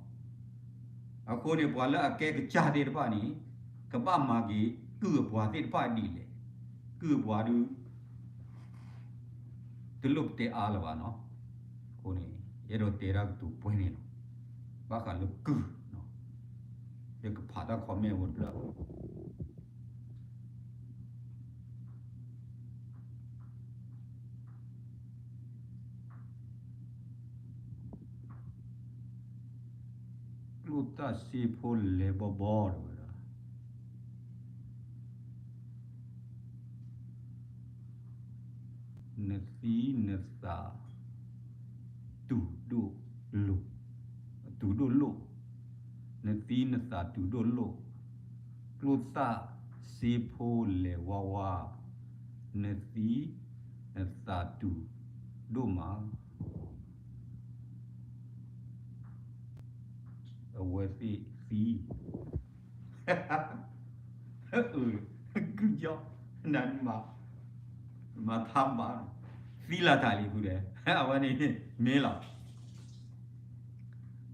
အဃိန့ၣ် ပှၤလၢအကဲကစၢ်သ့ၣ်တဖၣ်န့ၣ် ကဘၣ်မၤက့ၤ ကုၢ်အပှၤသ့ၣ်တဖၣ်ဒ်လဲၣ်. ကုၢ်အပှၤဒုး တလိၣ်ပတဲအါလၢၤဘၣ်နီၤ. အဃိန့ၣ် ယအဲၣ်ဒိးတဲတၢ်ကတိၤပှဲၤန့ၣ်လီၤ. ဘၣ်ဃးလၢကုၢ်, ယကဖးတၢ် comment ဝဲတဘျီ ကျိၣ်သၣ်စ့ဖိလဲၤဘီဘီတဝဲဒၣ်, နသံနသး တူၢ်ဒိၣ်လိာ်, တူၢ်ဒိၣ်လိာ်, နသံနသးတူၢ်ဒိၣ်လိာ်, ကျိၣ်သၣ်စ့ဖိလဲၤဝါဝါ, နသံနသးတူၢ်ဒိၣ်မး အဝဲသ့ၣ်သံ, ကုၢ်ကၠီ, နမၤ, မၤထါဘၣ်, သံလၢတၢ်လံဃုဒီး အဝဲန့ၣ်မ့ၢ်လီၤ.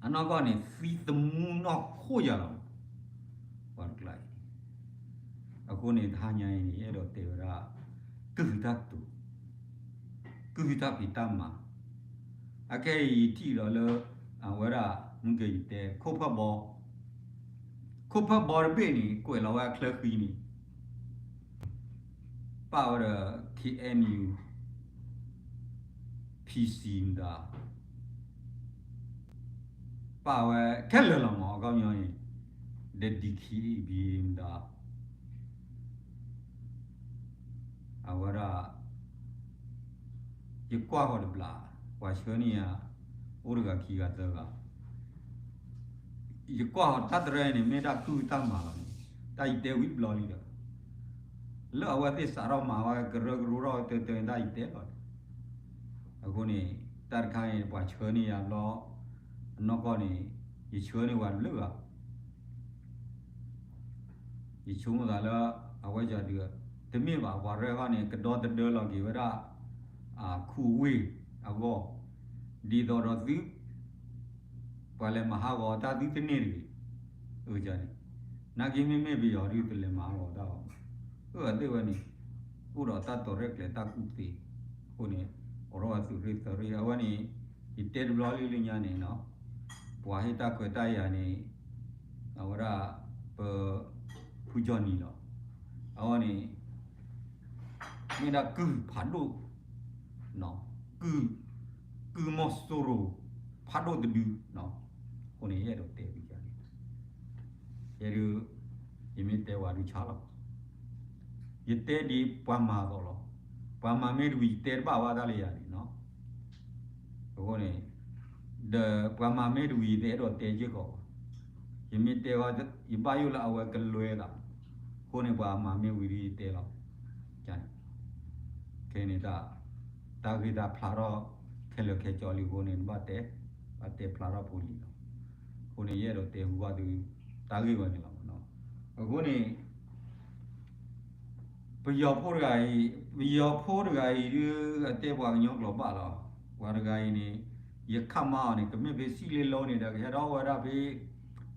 အနီၢ်ကီၢ်န့ၣ် သံသမူနီၢ်ခိၣ်ယၤလီၤ. ပှၤတကျါအံၤ, အဃိန့ၣ် တဟါညါအံၤန့ၣ် အဲၣ်ဒိးတဲဝဲဒၣ် ကုၢ်ဟုတၢ်တိာ်, ကုၢ်ဟုတၢ်ဖံးတၢ်မၤ, အခဲအံၤယထံၣ်ဒီးလၢ အဝဲဒၣ် မုၢ်ကယတဲ ခိၣ်ဖၢၣ်ဘီ, ခိၣ်ဖၢၣ်ဘီတဘ့ၣ်န့ၣ် ကွဲးလီၤဝဲအချၢဃံန့ၣ် ပာ်ဝဲဒီး ခ့ၣ်အဲၣ်ယူၣ် ဖံစံမတၤ, ပာ်ဝဲခဲလၢာ်လီၤမး အခီပညီန့ၣ် ဒီး ဒံၣ်ခံဘံမတၤ, အဝဲဒၣ် ယကွၢ်ဃီၤတဘျီ, ပှၤဆှၢန့ၢ်ယၤ အိၣ်တဂၤခံဂၤသၢဂၤ, ယကွၢ်ဃီၤတၢ်တရၢန့ၣ် မ့ၢ်တၢ်ကုၢ်တၢ်မၤလီၤန့ၣ် တၢ်ယတဲဝံၤတဘျီလံဒီး လၢအဝဲသ့ၣ်စးထီၣ်မၤဝဲကရၢကရိထီၣ်တၢ်တၢ်န့ၣ် တၢ်ယတဲလီၤန့ၣ်, အဃိန့ၣ် တၢ်တခါန့ၣ် ပှၤဆှၢန့ၢ်ယၤဘျီ အနီၢ်ကီၢ်န့ၣ် ယဆှၢန့ၢ်ဝဲတဘျုးဂၤ ယဆိကမိၣ်သးလၢ အဝဲကဒုး တမ့ၢ်ဘၣ် ပှၤရဲၣ်ဃီန့ၣ် ကဒီသဒၢလီၤက့ၤဝဲဒၣ် ခူၣ်ဝ့ၢ်အဂီၢ်, ဒ်သိးဒီးသု ပှၤလဲၤမၤဟးဂီၤတၢ်သုတန့ၢ်တဂ့ၤ, အန့ၣ် နာ်က့မ့မ့ၢ်ပယီၤဒုးတလဲၤမၤဟးဂီၤတၢ်ဘၣ်, အဝဲသ့ၣ်ဝဲန့ၣ် အိၣ်ဒီးတၢ်တီၤရဲၣ်ကျဲၤတၢ်ကူၣ်သ့, အဃိန့ၣ် အိးထီၣ်ဝဲသုးရ့ၣ်သၢရ့ၣ် အဝဲန့ၣ် ယတဲတဘျီလံလၢညါန့ၣ်နီၤ, ပှၤဟ့ၣ်တၢ်ခွဲးတၢ်ယာ်န့ၣ် အဝဲဒၣ် ပ ဖုကၠီနံၤလီၤ, အဝဲန့ၣ် မ့ၢ်ဒၣ်ကုၢ်ဖးဒိၣ်, ကုၢ်, ကုၢ်မီၤစိရိၤ ဖးဒိၣ်တဒု, အဃိန့ၣ် ယအဲၣ်ဒိးတဲသုန့ၣ်, ယဲဒုး ယမ့ၢ်တဲဝဲဒုးဆါလီၤ, ယတဲဒ်ပှၤမၤအသိးလီၤ, ပှၤမၤမ့ၢ်တဝံၤ ယတဲတဘၣ်ဘၣ်တၢ်လၢယၤန့ၣ်, အဃိန့ၣ် ဒီးပှၤမၤမ့ၢ်တဝံၤ ယတအဲၣ်ဒိးတဲစ့ၢ်ကီးဘၣ်, ယမ့ၢ်တဲဝဲ ယဘၣ်ယိၣ်လၢအဝဲကလွဲသး, အဃိန့ၣ် ပှၤမၤမ့ၢ်ဝံၤဒုးယတဲလီၤ, ခဲန့ၣ် တၢ်ဂ့ၢ်တၢ်ဖျါထီၣ် ခဲလၢာ်ခဲဆ့လံအဃိန့ၣ် နဘၣ်တဲ, ဘၣ်တဲဖျါထီၣ်ဖိလံၤလီၤ, အဃိန့ၣ် ယအဲၣ်ဒိးတဲဟူဘၣ်သု တၢ်ဂ့ၢ်ဝဲန့ၣ်လီၤ, အဃိန့ၣ် ပယီၤဖိတဂၤအံၤ, ပယီၤဖိတဂၤအံၤဒုး အတဲပှၤကညီကျိာ်ဘၣ်လီၤ, ပှၤတဂၤအံၤန့ၣ် ယခးမါအီၤန့ၣ် ကမ့ၢ်ဖဲစံၣ်လ့လိန့ၣ်ဒီး ကဟဲထီၣ်ဝဲဒၣ်ဖဲ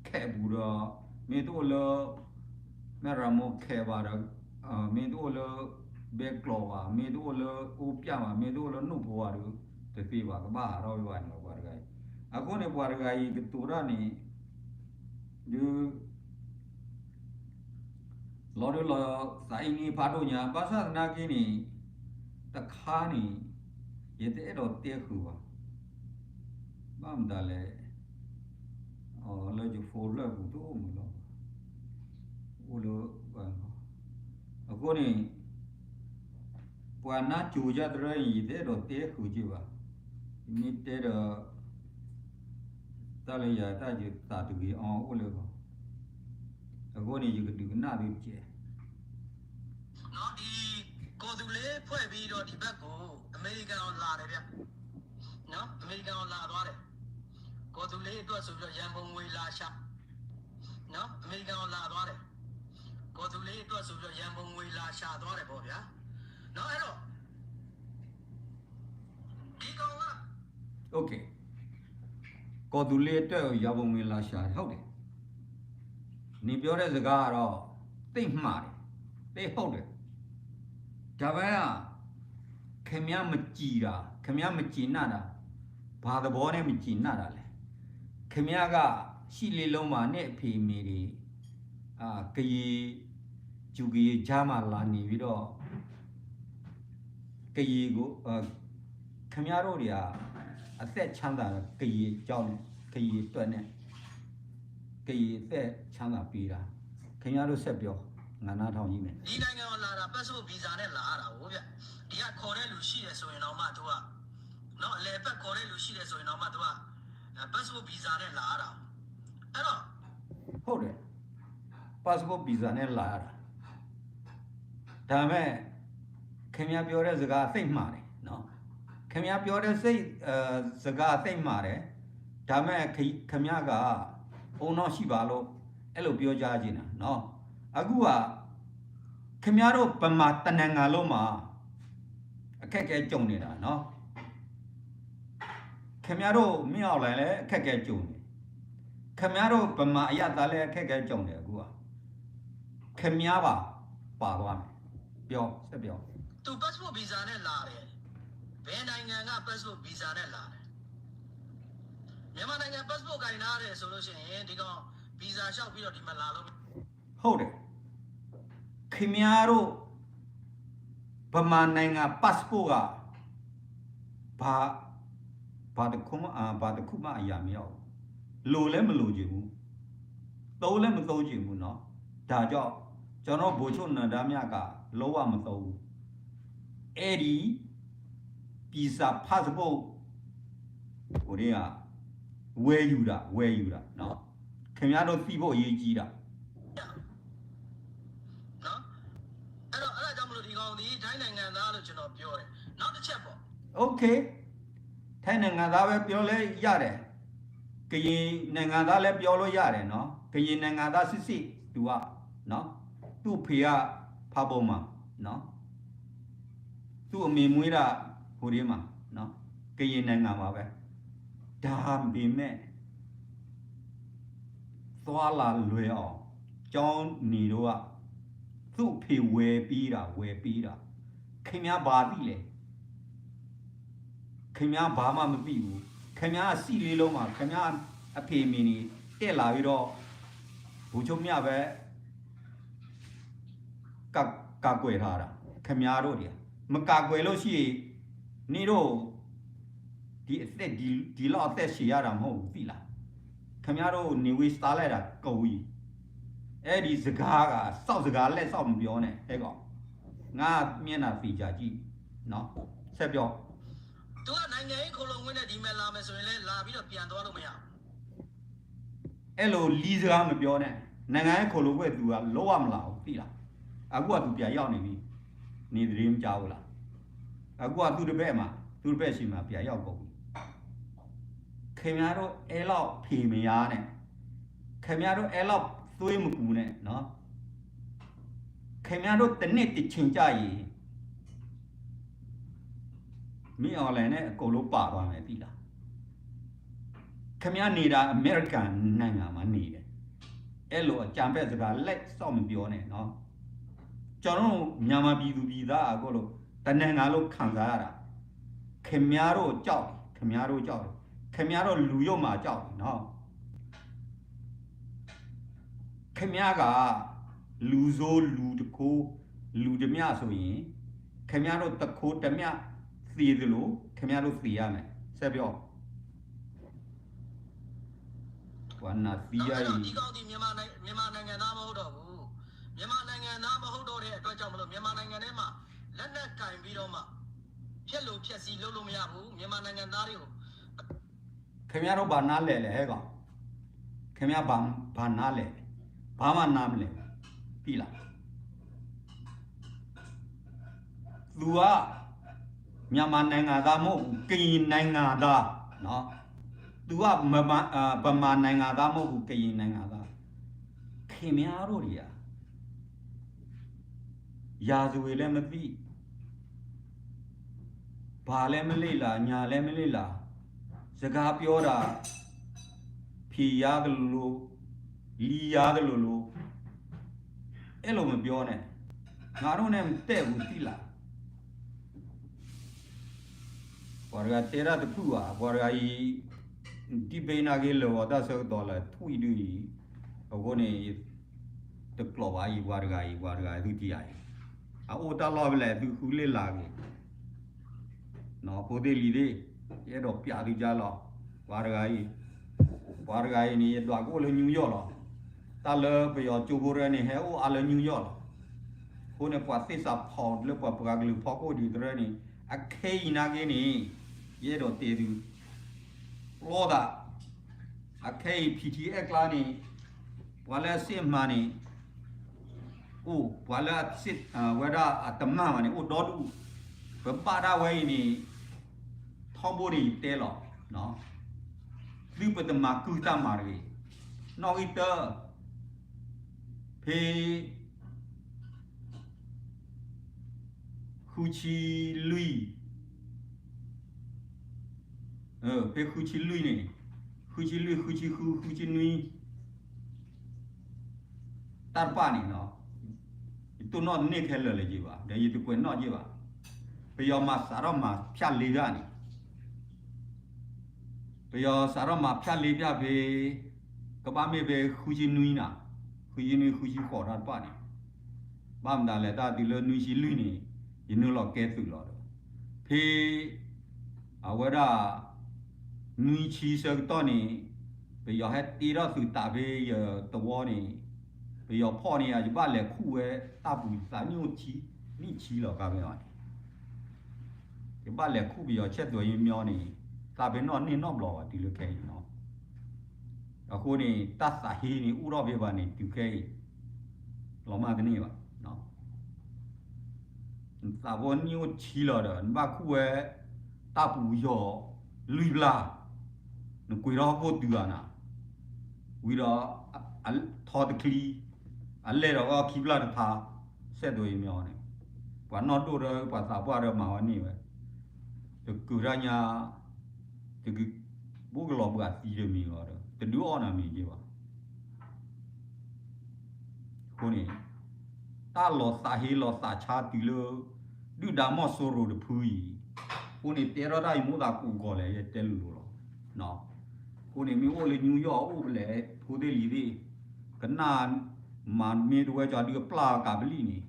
ခဲးပူၤဒီး မ့ၢ်တအိၣ်လၢ မဲၢ်ရမိၢ်ခဲးဘၣ်ဒီး မ့ၢ်တအိၣ်လၢ ဘဲကျိာ်ဘၣ်, မ့ၢ်တအိၣ်လၢအိၣ်ပျၢ်ဘၣ်, မ့ၢ်တအိၣ်လၢနိၣ်ဖိဘၣ်ဒီး တသ့ဘၣ်, ကဘၣ်ဟးထီၣ်ဝဲဘၣ်န့ၣ်လီၤ ပှၤတဂၤအံၤ, အဃိန့ၣ် ပှၤတဂၤအံၤကတိၤတၢ်န့ၣ် ဒုး လီၤဒုးလီၤသးအံၤန့ၣ်ဖးဒိၣ်ညါ, ဘၣ်ဆၣ်သနာ်က့န့ၣ် တခါန့ၣ် ယတအဲၣ်ဒိးတဲဃုာ်ဘၣ်, ဘၣ်မတၤလဲၣ်, လၢယဖိလၢပူၤတအိၣ်မုာ်လီၤ, အိၣ်လၢ အဃိန့ၣ် ပှၤနါစိၤယါတရၢအံၤ ယတအဲၣ်ဒိးတဲဃုာ်က့ၤဘၣ်, ယမ့ၢ်တဲဒီး တၢ်လၢယၤတၢ်ယသးတဂ့ၤအီၤအိၣ်လၢဂီၢ်, အဃိန့ၣ် ယကဒုးကနၣ်သုတကဲး, ဒီး ကီၢ်သူလ့ၤဖွဲ့ပြီးတော့ ဒီဘက်ကို အမေရိကန်ကိုလာတယ်ဗျာ, နော်, အမေရိကန်ကိုလာသွားတယ်, ကီၢ်သူလ့ၤအတွက်ဆိုပြီးတော့ ရန်ပုံငွေလာရှာ, နော်, အမေရိကန်ကိုလာသွားတယ်, ကီၢ်သူလ့ၤအတွက်ဆိုပြီးတော့ ရန်ပုံငွေလာရှာသွားတယ်ပေါ့ဗျာ, နော်, အဲ့တော့ ဒီကောင်က OK, ကီၢ်သူလ့ၤအတွက် ရန်ပုံငွေလာရှာတယ်, ဟုတ်တယ်, နပြောတဲ့စကားကတော့ သိပ်မှားတယ်, သိပ်ဟုတ်တယ်, ဒါပေမဲ့ ခင်ဗျားမကြည့်တာ, ခင်ဗျားမကျေနပ်တာ, ဘာသဘောနဲ့မကျေနပ်တာလဲ, ခင်ဗျားက ရှစ်လေးလုံးမှာနဲ့အဖေအမေတွေ အာ, ကရင်, ကရင်ကြားမှာလာနေပြီးတော့ ကရင်ကို, အာ, ခင်ဗျားတို့တွေက အသက်ချမ်းသာကရင်အကြောင်းနဲ့ ကရင်အတွက်နဲ့ ကရင်အသက်ချမ်းသာပေးတာ ခင်ဗျားတို့ဆက်ပြော ငါနားထောင်ကြည့်မယ် ဒီနိုင်ငံကိုလာတာ passport visa နဲ့လာရတာကိုဗျဒီကခေါ်တဲ့လူရှိတယ်ဆိုရင်တော့မှသူကနော်လဲပတ်ခေါ်တဲ့လူရှိတယ်ဆိုရင်တော့မှသူက passport visa နဲ့လာရတာအဲ့တော့ဟုတ်တယ် passport visa နဲ့လာရတာဒါပေမဲ့ခင်ဗျားပြောတဲ့စကားသိပ်မှားတယ်နော်ခင်ဗျားပြောတဲ့စိတ်စကားသိပ်မှားတယ်ဒါပေမဲ့ခင်ဗျားက အုံနောက်ရှိပါလို့အဲ့လိုပြောကြားချင်တာနော်အခုကခင်ဗျားတို့ဗမာတနိုင်ငံလုံးမှာအခက်အခဲကြုံနေတာနော်ခင်ဗျားတို့မင်းအောင်လှိုင်လည်းအခက်အခဲကြုံနေခင်ဗျားတို့ဗမာအရပ်သားလည်းအခက်အခဲကြုံနေအခုကခင်ဗျားပါပါသွားမယ်ပြောဆက်ပြောသူ passport visa နဲ့လာတယ်ဘယ်နိုင်ငံက passport visa နဲ့လာတယ်မြန်မာနိုင်ငံ passport ကိုင်ထားတယ်ဆိုလို့ရှိရင်ဒီကောင် visa လျှောက်ပြီးတော့ဒီမှာလာလို့ဟုတ်တယ်ခင်ဗျားတို့ဗမာနိုင်ငံ passport ကဘာဘာတစ်ခုမှအာဘာတစ်ခုမှအရာမရောက်ဘူးလိုလည်းမလိုချင်ဘူးသုံးလည်းမသုံးချင်ဘူးနော်ဒါကြောင့်ကျွန်တော်ဗိုလ်ချုပ်နန္ဒမြတ်ကလုံးဝမသုံးဘူးအဲ့ဒီပြည်စာ passport ဟိုတည်းကဝယ်ယူတာဝယ်ယူတာနော်ခင်ဗျားတို့သိဖို့အရေးကြီးတာနော်အဲ့တော့အဲ့ဒါကြောင့်မလို့ဒီကောင်ဒီထိုင်းနိုင်ငံသားလို့ကျွန်တော်ပြောတယ်နောက်တစ်ချက်ပေါ့ OK ထိုင်းနိုင်ငံသားပဲပြောလဲရတယ်ကရင်နိုင်ငံသားလည်းပြောလို့ရတယ်နော်ကရင်နိုင်ငံသားစစ်စစ်သူကနော်သူ့ဖေကဖာပုံမှာနော်သူ့အမေမွေးတာဟိုဒီမှာနော်ကရင်နိုင်ငံမှာပဲဒါပေမဲ့သွားလာလွယ်အောင်ကျောင်းနေတော့ကသူ့ဖေဝယ်ပေးတာဝယ်ပေးတာခင်ဗျားဘာသိလဲခင်ဗျားဘာမှမသိဘူးခင်ဗျားအစည်းလေးလုံးမှာခင်ဗျားအဖေအမေနေတက်လာပြီးတော့ဘူချုပ်မြပဲကာကွယ်ထားတာခင်ဗျားတို့တွေကမကာကွယ်လို့ရှိရင်နင်တို့ဒီအသက်ဒီဒီလောက်အသက်ရှင်ရတာမဟုတ်ဘူးသိလားခင်ဗျားတို့နေဝေးစားလိုက်တာကဝီအဲ့ဒီစကားကစောက်စကားလက်စောက်မပြောနဲ့ဟဲကောငါမျက်နှာသေချာကြည့်နော်ဆက်ပြောသူကနိုင်ငံရေးခိုလှုံခွင့်နဲ့ဒီမဲ့လာမယ်ဆိုရင်လည်းလာပြီးတော့ပြန်သွားလို့မရဘူးအဲ့လိုလီစကားမပြောနဲ့နိုင်ငံရေးခိုလှုံခွင့်သူကလုံးဝမလာဘူးသိလားအခုကသူပြန်ရောက်နေပြီနေသတင်းမကြားဘူးလားအခုကသူ့တပည့်မှာသူ့တပည့်ရှိမှာပြန်ရောက်ကုန်ပြီခင်ဗျားတို့အဲလောက်ဖေမယားနဲ့ခင်ဗျားတို့အဲလောက်သွေးမပူနဲ့နော်ခင်ဗျားတို့တစ်နှစ်တစ်ချိန်ကြာရင်မင်းအောင်လှိုင်နဲ့အကုန်လုံးပါသွားမယ်သိလားခင်ဗျားနေတာအမေရိကန်နိုင်ငံမှာနေတယ်အဲ့လိုအကြံဖက်စကားလက်စောင့်မပြောနဲ့နော်ကျွန်တော်တို့မြန်မာပြည်သူပြည်သားအကုန်လုံးတနိုင်ငံလုံးခံစားရတာခင်ဗျားတို့ကြောက်ခင်ဗျားတို့ကြောက်ခင်ဗျားတို့လူရုံမှာကြောက်နော်ခင်ဗျားကလူဆိုးလူတခိုးလူတမျှဆိုရင်ခင်ဗျားတို့တခိုးတမျှသေသလိုခင်ဗျားတို့သေရမယ်ဆက်ပြောကွာနာသီးရရင်ဒီကောင်ဒီမြန်မာနိုင်ငံမြန်မာနိုင်ငံသားမဟုတ်တော့ဘူးမြန်မာနိုင်ငံသားမဟုတ်တော့တဲ့အတွက်ကြောင့်မလို့မြန်မာနိုင်ငံထဲမှာလက်နက်ကင်ပြီးတော့မှဖျက်လို့ဖျက်ဆီးလုပ်လို့မရဘူးမြန်မာနိုင်ငံသားတွေကိုခင်ဗျားတို့ဘာနားလဲလဲဟဲကောင်ခင်ဗျားဘာဘာနားလဲလဲဘာမှနားမလဲဘူးပြီလားသူကမြန်မာနိုင်ငံသားမဟုတ်ဘူးကရင်နိုင်ငံသားနော်သူကဗမာဗမာနိုင်ငံသားမဟုတ်ဘူးကရင်နိုင်ငံသားခင်ဗျားတို့တွေကရာဇဝင်လည်းမသိဘာလည်းမလေ့လာညာလည်းမလေ့လာစကားပြောတာဖြေရတယ်လို့လီရတယ်လို့လို့အဲ့လိုမပြောနဲ့ငါတို့နဲ့မတည့်ဘူးသိလားပှၤတဂၤတဲရတခုပါပှၤတဂၤအံၤဒိဘ့နာ်က့လၢာ်ဂီၤတၢ်ဆၢကတီၢ်လၢထွံၣ်ဒုအံၤအဃိန့ၣ်တကျိးဘၣ်အံၤပှၤတဂၤအံၤပှၤတဂၤအံၤသုတံၢ်ယၤအံၤအအိၣ်တၢ်လီၢ်ဖဲလဲၣ်သုဃုလ့ၣ်လၤက့ၤဖိသ့ၣ်လံၤသ့ၣ်ယအဲၣ်ဒိးပျးသုကါလီၤပှၤတဂၤအံၤပှၤတဂၤအံၤန့ၣ်ယဒွးကအိၣ်လၢ New York လီၤ တၢ်လၢပယီၤကၠိဖိတရၢန့ၣ် ဟဲအိၣ်အါလၢ New York လီၤ. အဃိန့ၣ် ပှၤသ့ၣ်စးဖီးလၢပှၤပှၤကလုာ်ဖီခိၣ်ဒံးတရၢန့ၣ် အခဲအံၤနာ်က့န့ၣ် ယအဲၣ်ဒိးတဲသု ပျီသး အခဲအံၤ P T S ကျါန့ၣ် ပှၤလၢအစစ်အမှန်န့ၣ် အိၣ် ပှၤလၢအစစ် ဝဲဒၣ်အတမၢ်ဘၣ်န့ၣ် အိၣ်ဒီဒူၣ်, ပဘၣ်ဒၣ်ဝဲအံၤန့ၣ် ထီဘိန့ၣ်ယတဲလီၤ, သုပတမၤကုၢ်တၢ်မၤတဂ့ၤ, နီၣ်ဂံၢ်တၢ ဖဲ ဃုဆံလွံၢ်, ဖဲဃုဆံလွံၢ်န့ၣ်, ဃုဆံလွံၢ် ဃုဆံဃု ဃုဆံနွံ တၢ်တဖၣ်န့ၣ်လီၤ. ယတိၢ်နီၣ်တန့ၢ်ခဲလၢာ်လၢၤက့ၤဘၣ်, ဒီးယတကွဲးနီၣ်က့ၤဘၣ်. ပယီၤမၤစးထီၣ်မၤဖၠၣ်လ့ဖၠၣ်န့ၣ် ပယီၤစးထီၣ်မၤဖၠၣ်လ့ဖၠၣ်ဖဲ ကဘၣ်မ့ၢ်ဖဲဃုဆံနွံနၤ, ဃုဆံနွံ ဃုဆံဃိးတၢ်တဖၣ်န့ၣ်, ဘၣ်မတၤလဲၣ် တၢ်တုၤလၢနွံဆံလွံၢ်န့ၣ် ယနုာ်လီၤကဲသုးလီၤဒီး ဖဲ အဝဲဒၣ် နွံဆံဆၢကတီၢ်န့ၣ် ပယီၤဟဲတ့ထီၣ်သုးတးဖဲယသဝီန့ၣ်, ပယီၤဖီၣ်န့ၢ်ယၤ ယဘၣ်လဲၤခူၣ်ဝဲတၢ်ပူၤ ယသးနံၣ်အိၣ်ဆံ နံၣ်ဆံလီၤ ခါဖဲအံၤန့ၣ် ယဘၣ်လဲၤခူၣ်ပယီၤဆဲးသွဲးယမီန့ၣ် သးပ့ၤနီၣ်န့ၢ်နီတဘျီဘၣ် တုၤလၢခဲအံၤနီၤ. အဃိန့ၣ် တၢ်သးဟ့န့ၣ် အိၣ်ထီၣ်ဖဲဘၣ်န့ၣ် တုၤခဲအံၤ လီၤမၢ်တန့ၢ်ဘၣ်. နသးဖိနံၣ်အိၣ်ဆံလီၤဒီး နဘၣ်ခူၣ်ဝဲ တၢ်ပူၤယီၤလွံၢ်ဘျၣ်, နကွံာ်ထီၣ်ဟီၣ်ခိၣ်တုၤဂၤနၤ, ဝံၤဒီး ထီတချံ, အလဲၢ်ဒီးအီၣ်ခံဘျၣ်တဖၣ်, ဆဲးသွဲးယမီန့ၣ်, ပှၤနီၢ်ဒိၣ်ဒီးပှၤသးပှၢ်ဒီးမၤဝဲန့ၢ်ဝဲ, တကုၤတၢ်ညါ, တကဘိကလီၤဘှံးသံတမံၤလီၤဒီး တဒုးအီၣ်နၤမ့ၢ်က့ၤဘၣ်. အဃိန့ၣ် တၢ်လီၤသးဟ့လီၤသးဆါတုၤလၢ ဒုၣ်ဒါမီၢ်စိရိၤတဖုအံၤ, အဃိန့ၣ် တဲထီၣ်တၢ်အံၤမိၣ်သးကိးကီးလဲၣ် ယတဲလိၤလိၤလီၤ. အဃိန့ၣ် မ့ၢ်အိၣ်လၢ New York အိၣ်ဖဲလဲၣ် ဖိသ့ၣ်လံၤသ့ၣ်, ကနၣ်မၤမ့ၢ်တဝဲကီးဒုးအပျၢ်ကးပလံၣ်န့ၣ်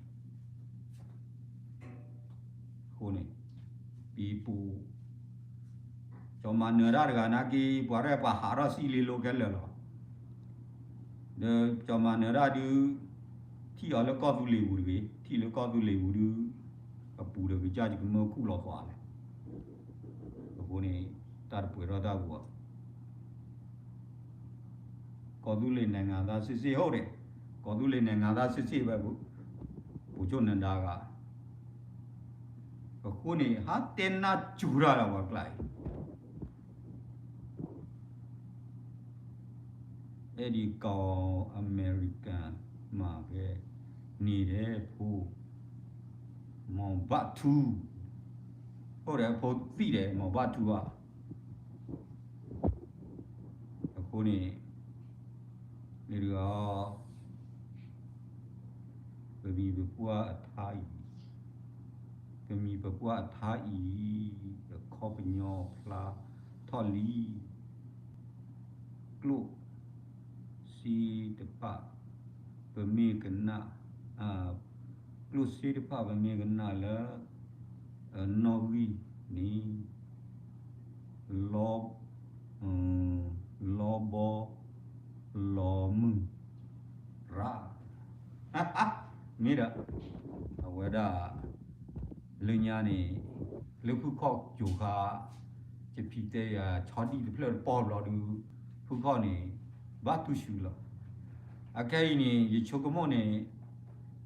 အဃိန့ၣ် ပံၤပူၤ ကၠီၤမၤနၢၤတၢ်တဂၤနာ်က့ ပှၤရဲၣ်ပှၤဟးထီၣ်စံၣ်လ့လိခဲလၢာ်လီၤ. ဒီးကၠီၤမၤနၢၤတၢ်ဒုး ထံၣ်အီၤလၢကီၢ်သူလ့ၤပူၤတဂ့ၤ, ထံၣ်လၢကီၢ်သူလ့ၤပူၤဒုး အပူၤဒီးကစၢ်ယကမၢခူၣ်လီၤသွးလဲၣ်. အဃိန့ၣ် တၢ်တပှဲၤထီၣ်တၢ်ဂီၤ ကီၢ်သူလ့ၤနဲၣ်ငၤသးစ့ၢ်စ့ၢ် ဟုတ်တယ်, ကီၢ်သူလ့ၤနဲၣ်ငၤသးစ့ၢ်စ့ၢ်ဝဲ ပူၤဆိၣ်နဒါဂၤ အဃိန့ၣ် ဟးတဲနၢ်စူၤတၢ်လၢပှၤကျါအံၤ အဲၣ်ဒိးကိးအမဲရကၤမၤဖဲန့ၣ်ဒီးဖိ မီၤဘၣ်ထူ, အိၣ်ဒီးဖိသံၣ်ဒီးမီၤဘၣ်ထူဘၣ်. အဃိန့ၣ် န့ၣ်ဒီး ပမံၤပပှၢ်အထါအံၤ, ပမံၤပပှၢ်အထါအံၤ အခီပညီဖျါထီၣ်လံ. ကျိၣ်စ့တဖၣ် ပမ့ၢ်ကနၣ်, ကျိၣ်စ့တဖၣ်ပမ့ၢ်ကနၣ်လၢ နီၣ်ဂံၢ်န့ၣ် လီၤ, လီၤဘီ လီၤမုၢ်ရၣ် မ့ၢ်ဒီး အဝဲဒၣ် လၢညါန့ၣ် လၢဖုခီၣ်ကၠိၤခါ ယဖံတဲယၤ ဆီဒံၣ်တဖျၢၣ်တပီၢ်ဘျီဒုး ဖုခီၣ်န့ၣ် ဘၣ်ထူၣ်ဆူၣ်လီၤ. အခဲအံၤန့ၣ် ယဆိကမိၣ်န့ၣ်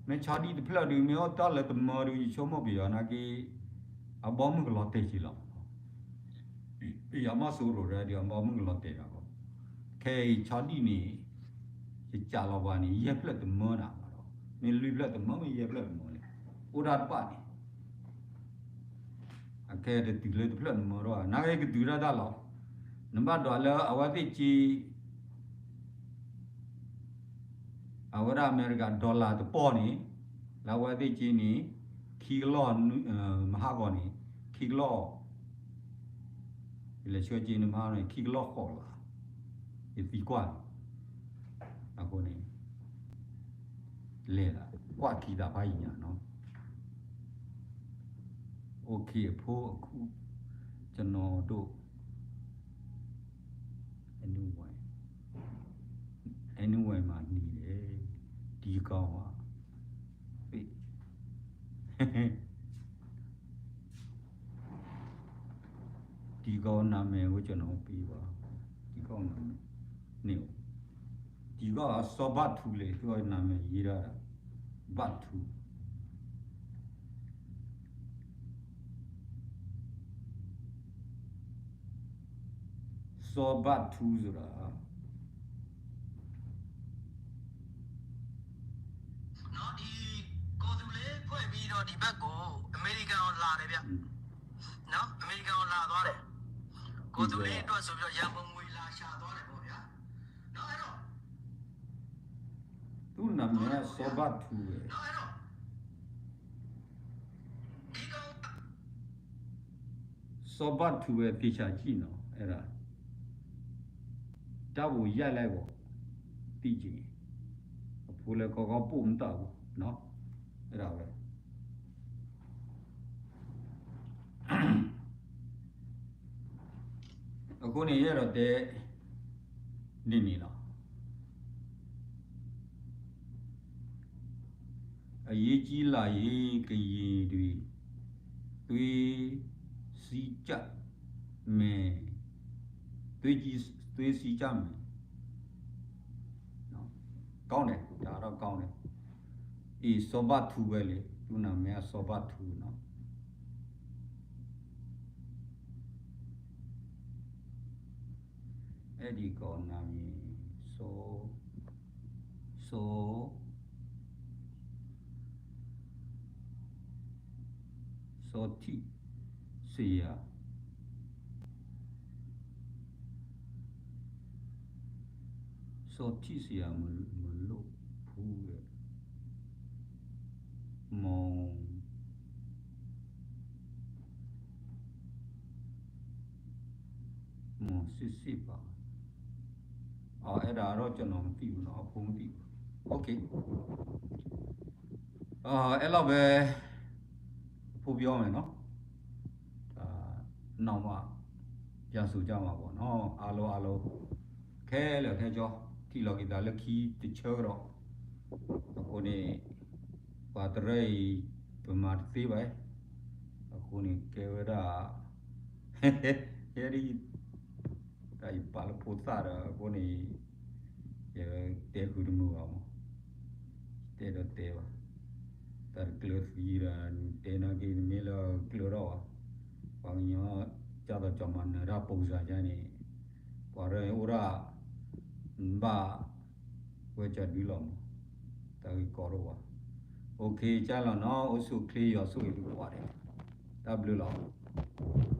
မ့ၢ်ဆီဒံၣ်တဖျၢၣ်ဒုး မ့ၢ်အိၣ်တ့ၢ်လၢတမၢဒုး ယဆိကမိၣ်ပယီၤနာ်က့ အဘီမုၢ်ကလီၤတဲာ်က့ၤလီၤ. ပယီၤမီၢ်စိရိၤဒီး အဘီမုၢ်ကလီၤတဲာ်ဒီး ခဲအံၤဆီဒံၣ်န့ၣ် ယကးလီၤပှၤန့ၣ် ယဲၢ်ဖျၢၣ်တမၢနၤဘၣ်ဒီး မ့ၢ်လွံၢ်ဖျၢၣ်တမၢ မ့ၢ်ယဲၢ်ဖျၢၣ်တမၢန့ၣ် အိၣ်ဒၣ်တဖၣ်န့ၣ် အခဲတတုၤလၢတဖျၢၣ်တမၢဒီး နာ်က့ကတုၤဒၣ်တၢ်လီၤ. နဘၣ်ဒွးလၢအဝဲသ့ၣ်က့ အဝဲဒၣ်အမဲရကၤ dollar တပီၢ်န့ၣ် လၢအဝဲသ့ၣ်က့န့ၣ် ခံကလီၢ် မဟါဂီၤန့ၣ် ခံကလီၢ် ယလဲၤဆှၢက့န့ၣ် မဟါန့ၣ် ခံကလီၢ်ဃိးလါ ယသံကွၢ်န့ၣ် အဃိန့ၣ် လဲၤလၢကွၢ်ခံသးဖးယံၤညါနီၤ OK အဖိအခု ကျွန်တော်တို့ anyway anyway မှာနေတယ် ဒီကောင်က ဒီကောင်နာမည်ကိုကျွန်တော်ပေးပါ ဒီကောင်နာမည် နေ ဒီကောင်က စောဘထူလေ သူကနာမည်ရေးထားတာ ဘထူ စောဘထူဆိုတာ နော် ဒီကိုသူလေးဖွဲ့ပြီးတော့ ဒီဘက်ကို အမေရိကန်ကိုလာတယ်ဗျ။ နော် အမေရိကန်ကိုလာသွားတယ်။ ကိုသူလေးအတွက်ဆိုပြီးတော့ ရန်ကုန်ငွေလာရှာသွားတယ်ပေါ့ဗျာ။ နော် အဲ့တော့ သူ့နာမည်က စောဘထူပဲ။ နော် အဲ့တော့ ဒီကောင် စောဘထူပဲ သေချာကြည့်နော် အဲ့ဒါ ဓာတ်ပုံရိုက်လိုက်ပေါ့ သိချင်ရင် အဖိလဲကောကောပို့မတဘူးနော် အဲ့ဒါပဲ အဃိန့ၣ် ယအဲၣ်ဒိးတဲ န့ၣ်န့ၣ်လီၤ. အရေးကြီးလာရင် ကရင်တွေ သွေးစည်းကြမယ် သွေးကြီး သွေးစည်းကြမယ် ကောင်းတယ် ဒါတော့ကောင်းတယ် အေး စောဘထူပဲလေ သူ့နာမည်က စောဘထူနော် အဲ့ဒီကောင်နာမည် စော စော စောထီး ဆရာ စောထီး ဆရာ မ မလုပ်ဘူးတဲ့ မောင် မောင် စစ်စစ်ပါ အော် အဲ့ဒါတော့ကျွန်တော်မသိဘူးနော် အဖိမသိဘူး OK အာ အဲ့လောက်ပဲ အဖိပြောမယ်နော် ဒါ နောက်မှ ပြန်ဆိုကြမှာပေါ့နော် အားလုံးအားလုံး ခဲလၢာ်ခဲကြော ထံၣ်လီၤက့ၤသးလၢခံတဆၢကဒီး အဃိန့ၣ် ပှၤတရၢအံၤ ပမၤတသ့ဘၣ် အဃိန့ၣ် ကဲဝဲဒၣ် ဟဲဒ် တၢ်ယပာ်လၢဖိသၣ်ဒီး အဃိန့ၣ် ယတဲဃုာ်တမုာ်ဘၣ်မး တဲဒီးတဲဘၣ် တၢ်တကျၢၤသံဒီး တဲနာ်က့ နမ့ၢ်လၢကျၢၤထီၣ်ဘၣ် ပှၤကညီ ကၢ်သိးကီၤမၤနၢၤတၢ် ပုံစံ ယါန့ၣ် ပှၤရၢအိၣ်ဒၣ် ဘၣ် ဝဲကၢ်ဒုလီၤမး တၢ်ဂ့ၢ်ကီတအိၣ်ဘၣ် OK ကၢ်လီၤနီၤ အိၣ်ဆူၣ်ချ့ယွၤဆိၣ်ဂ့ၤသုကိးဂၤဒဲး တၢ်ဘျုးလီၤ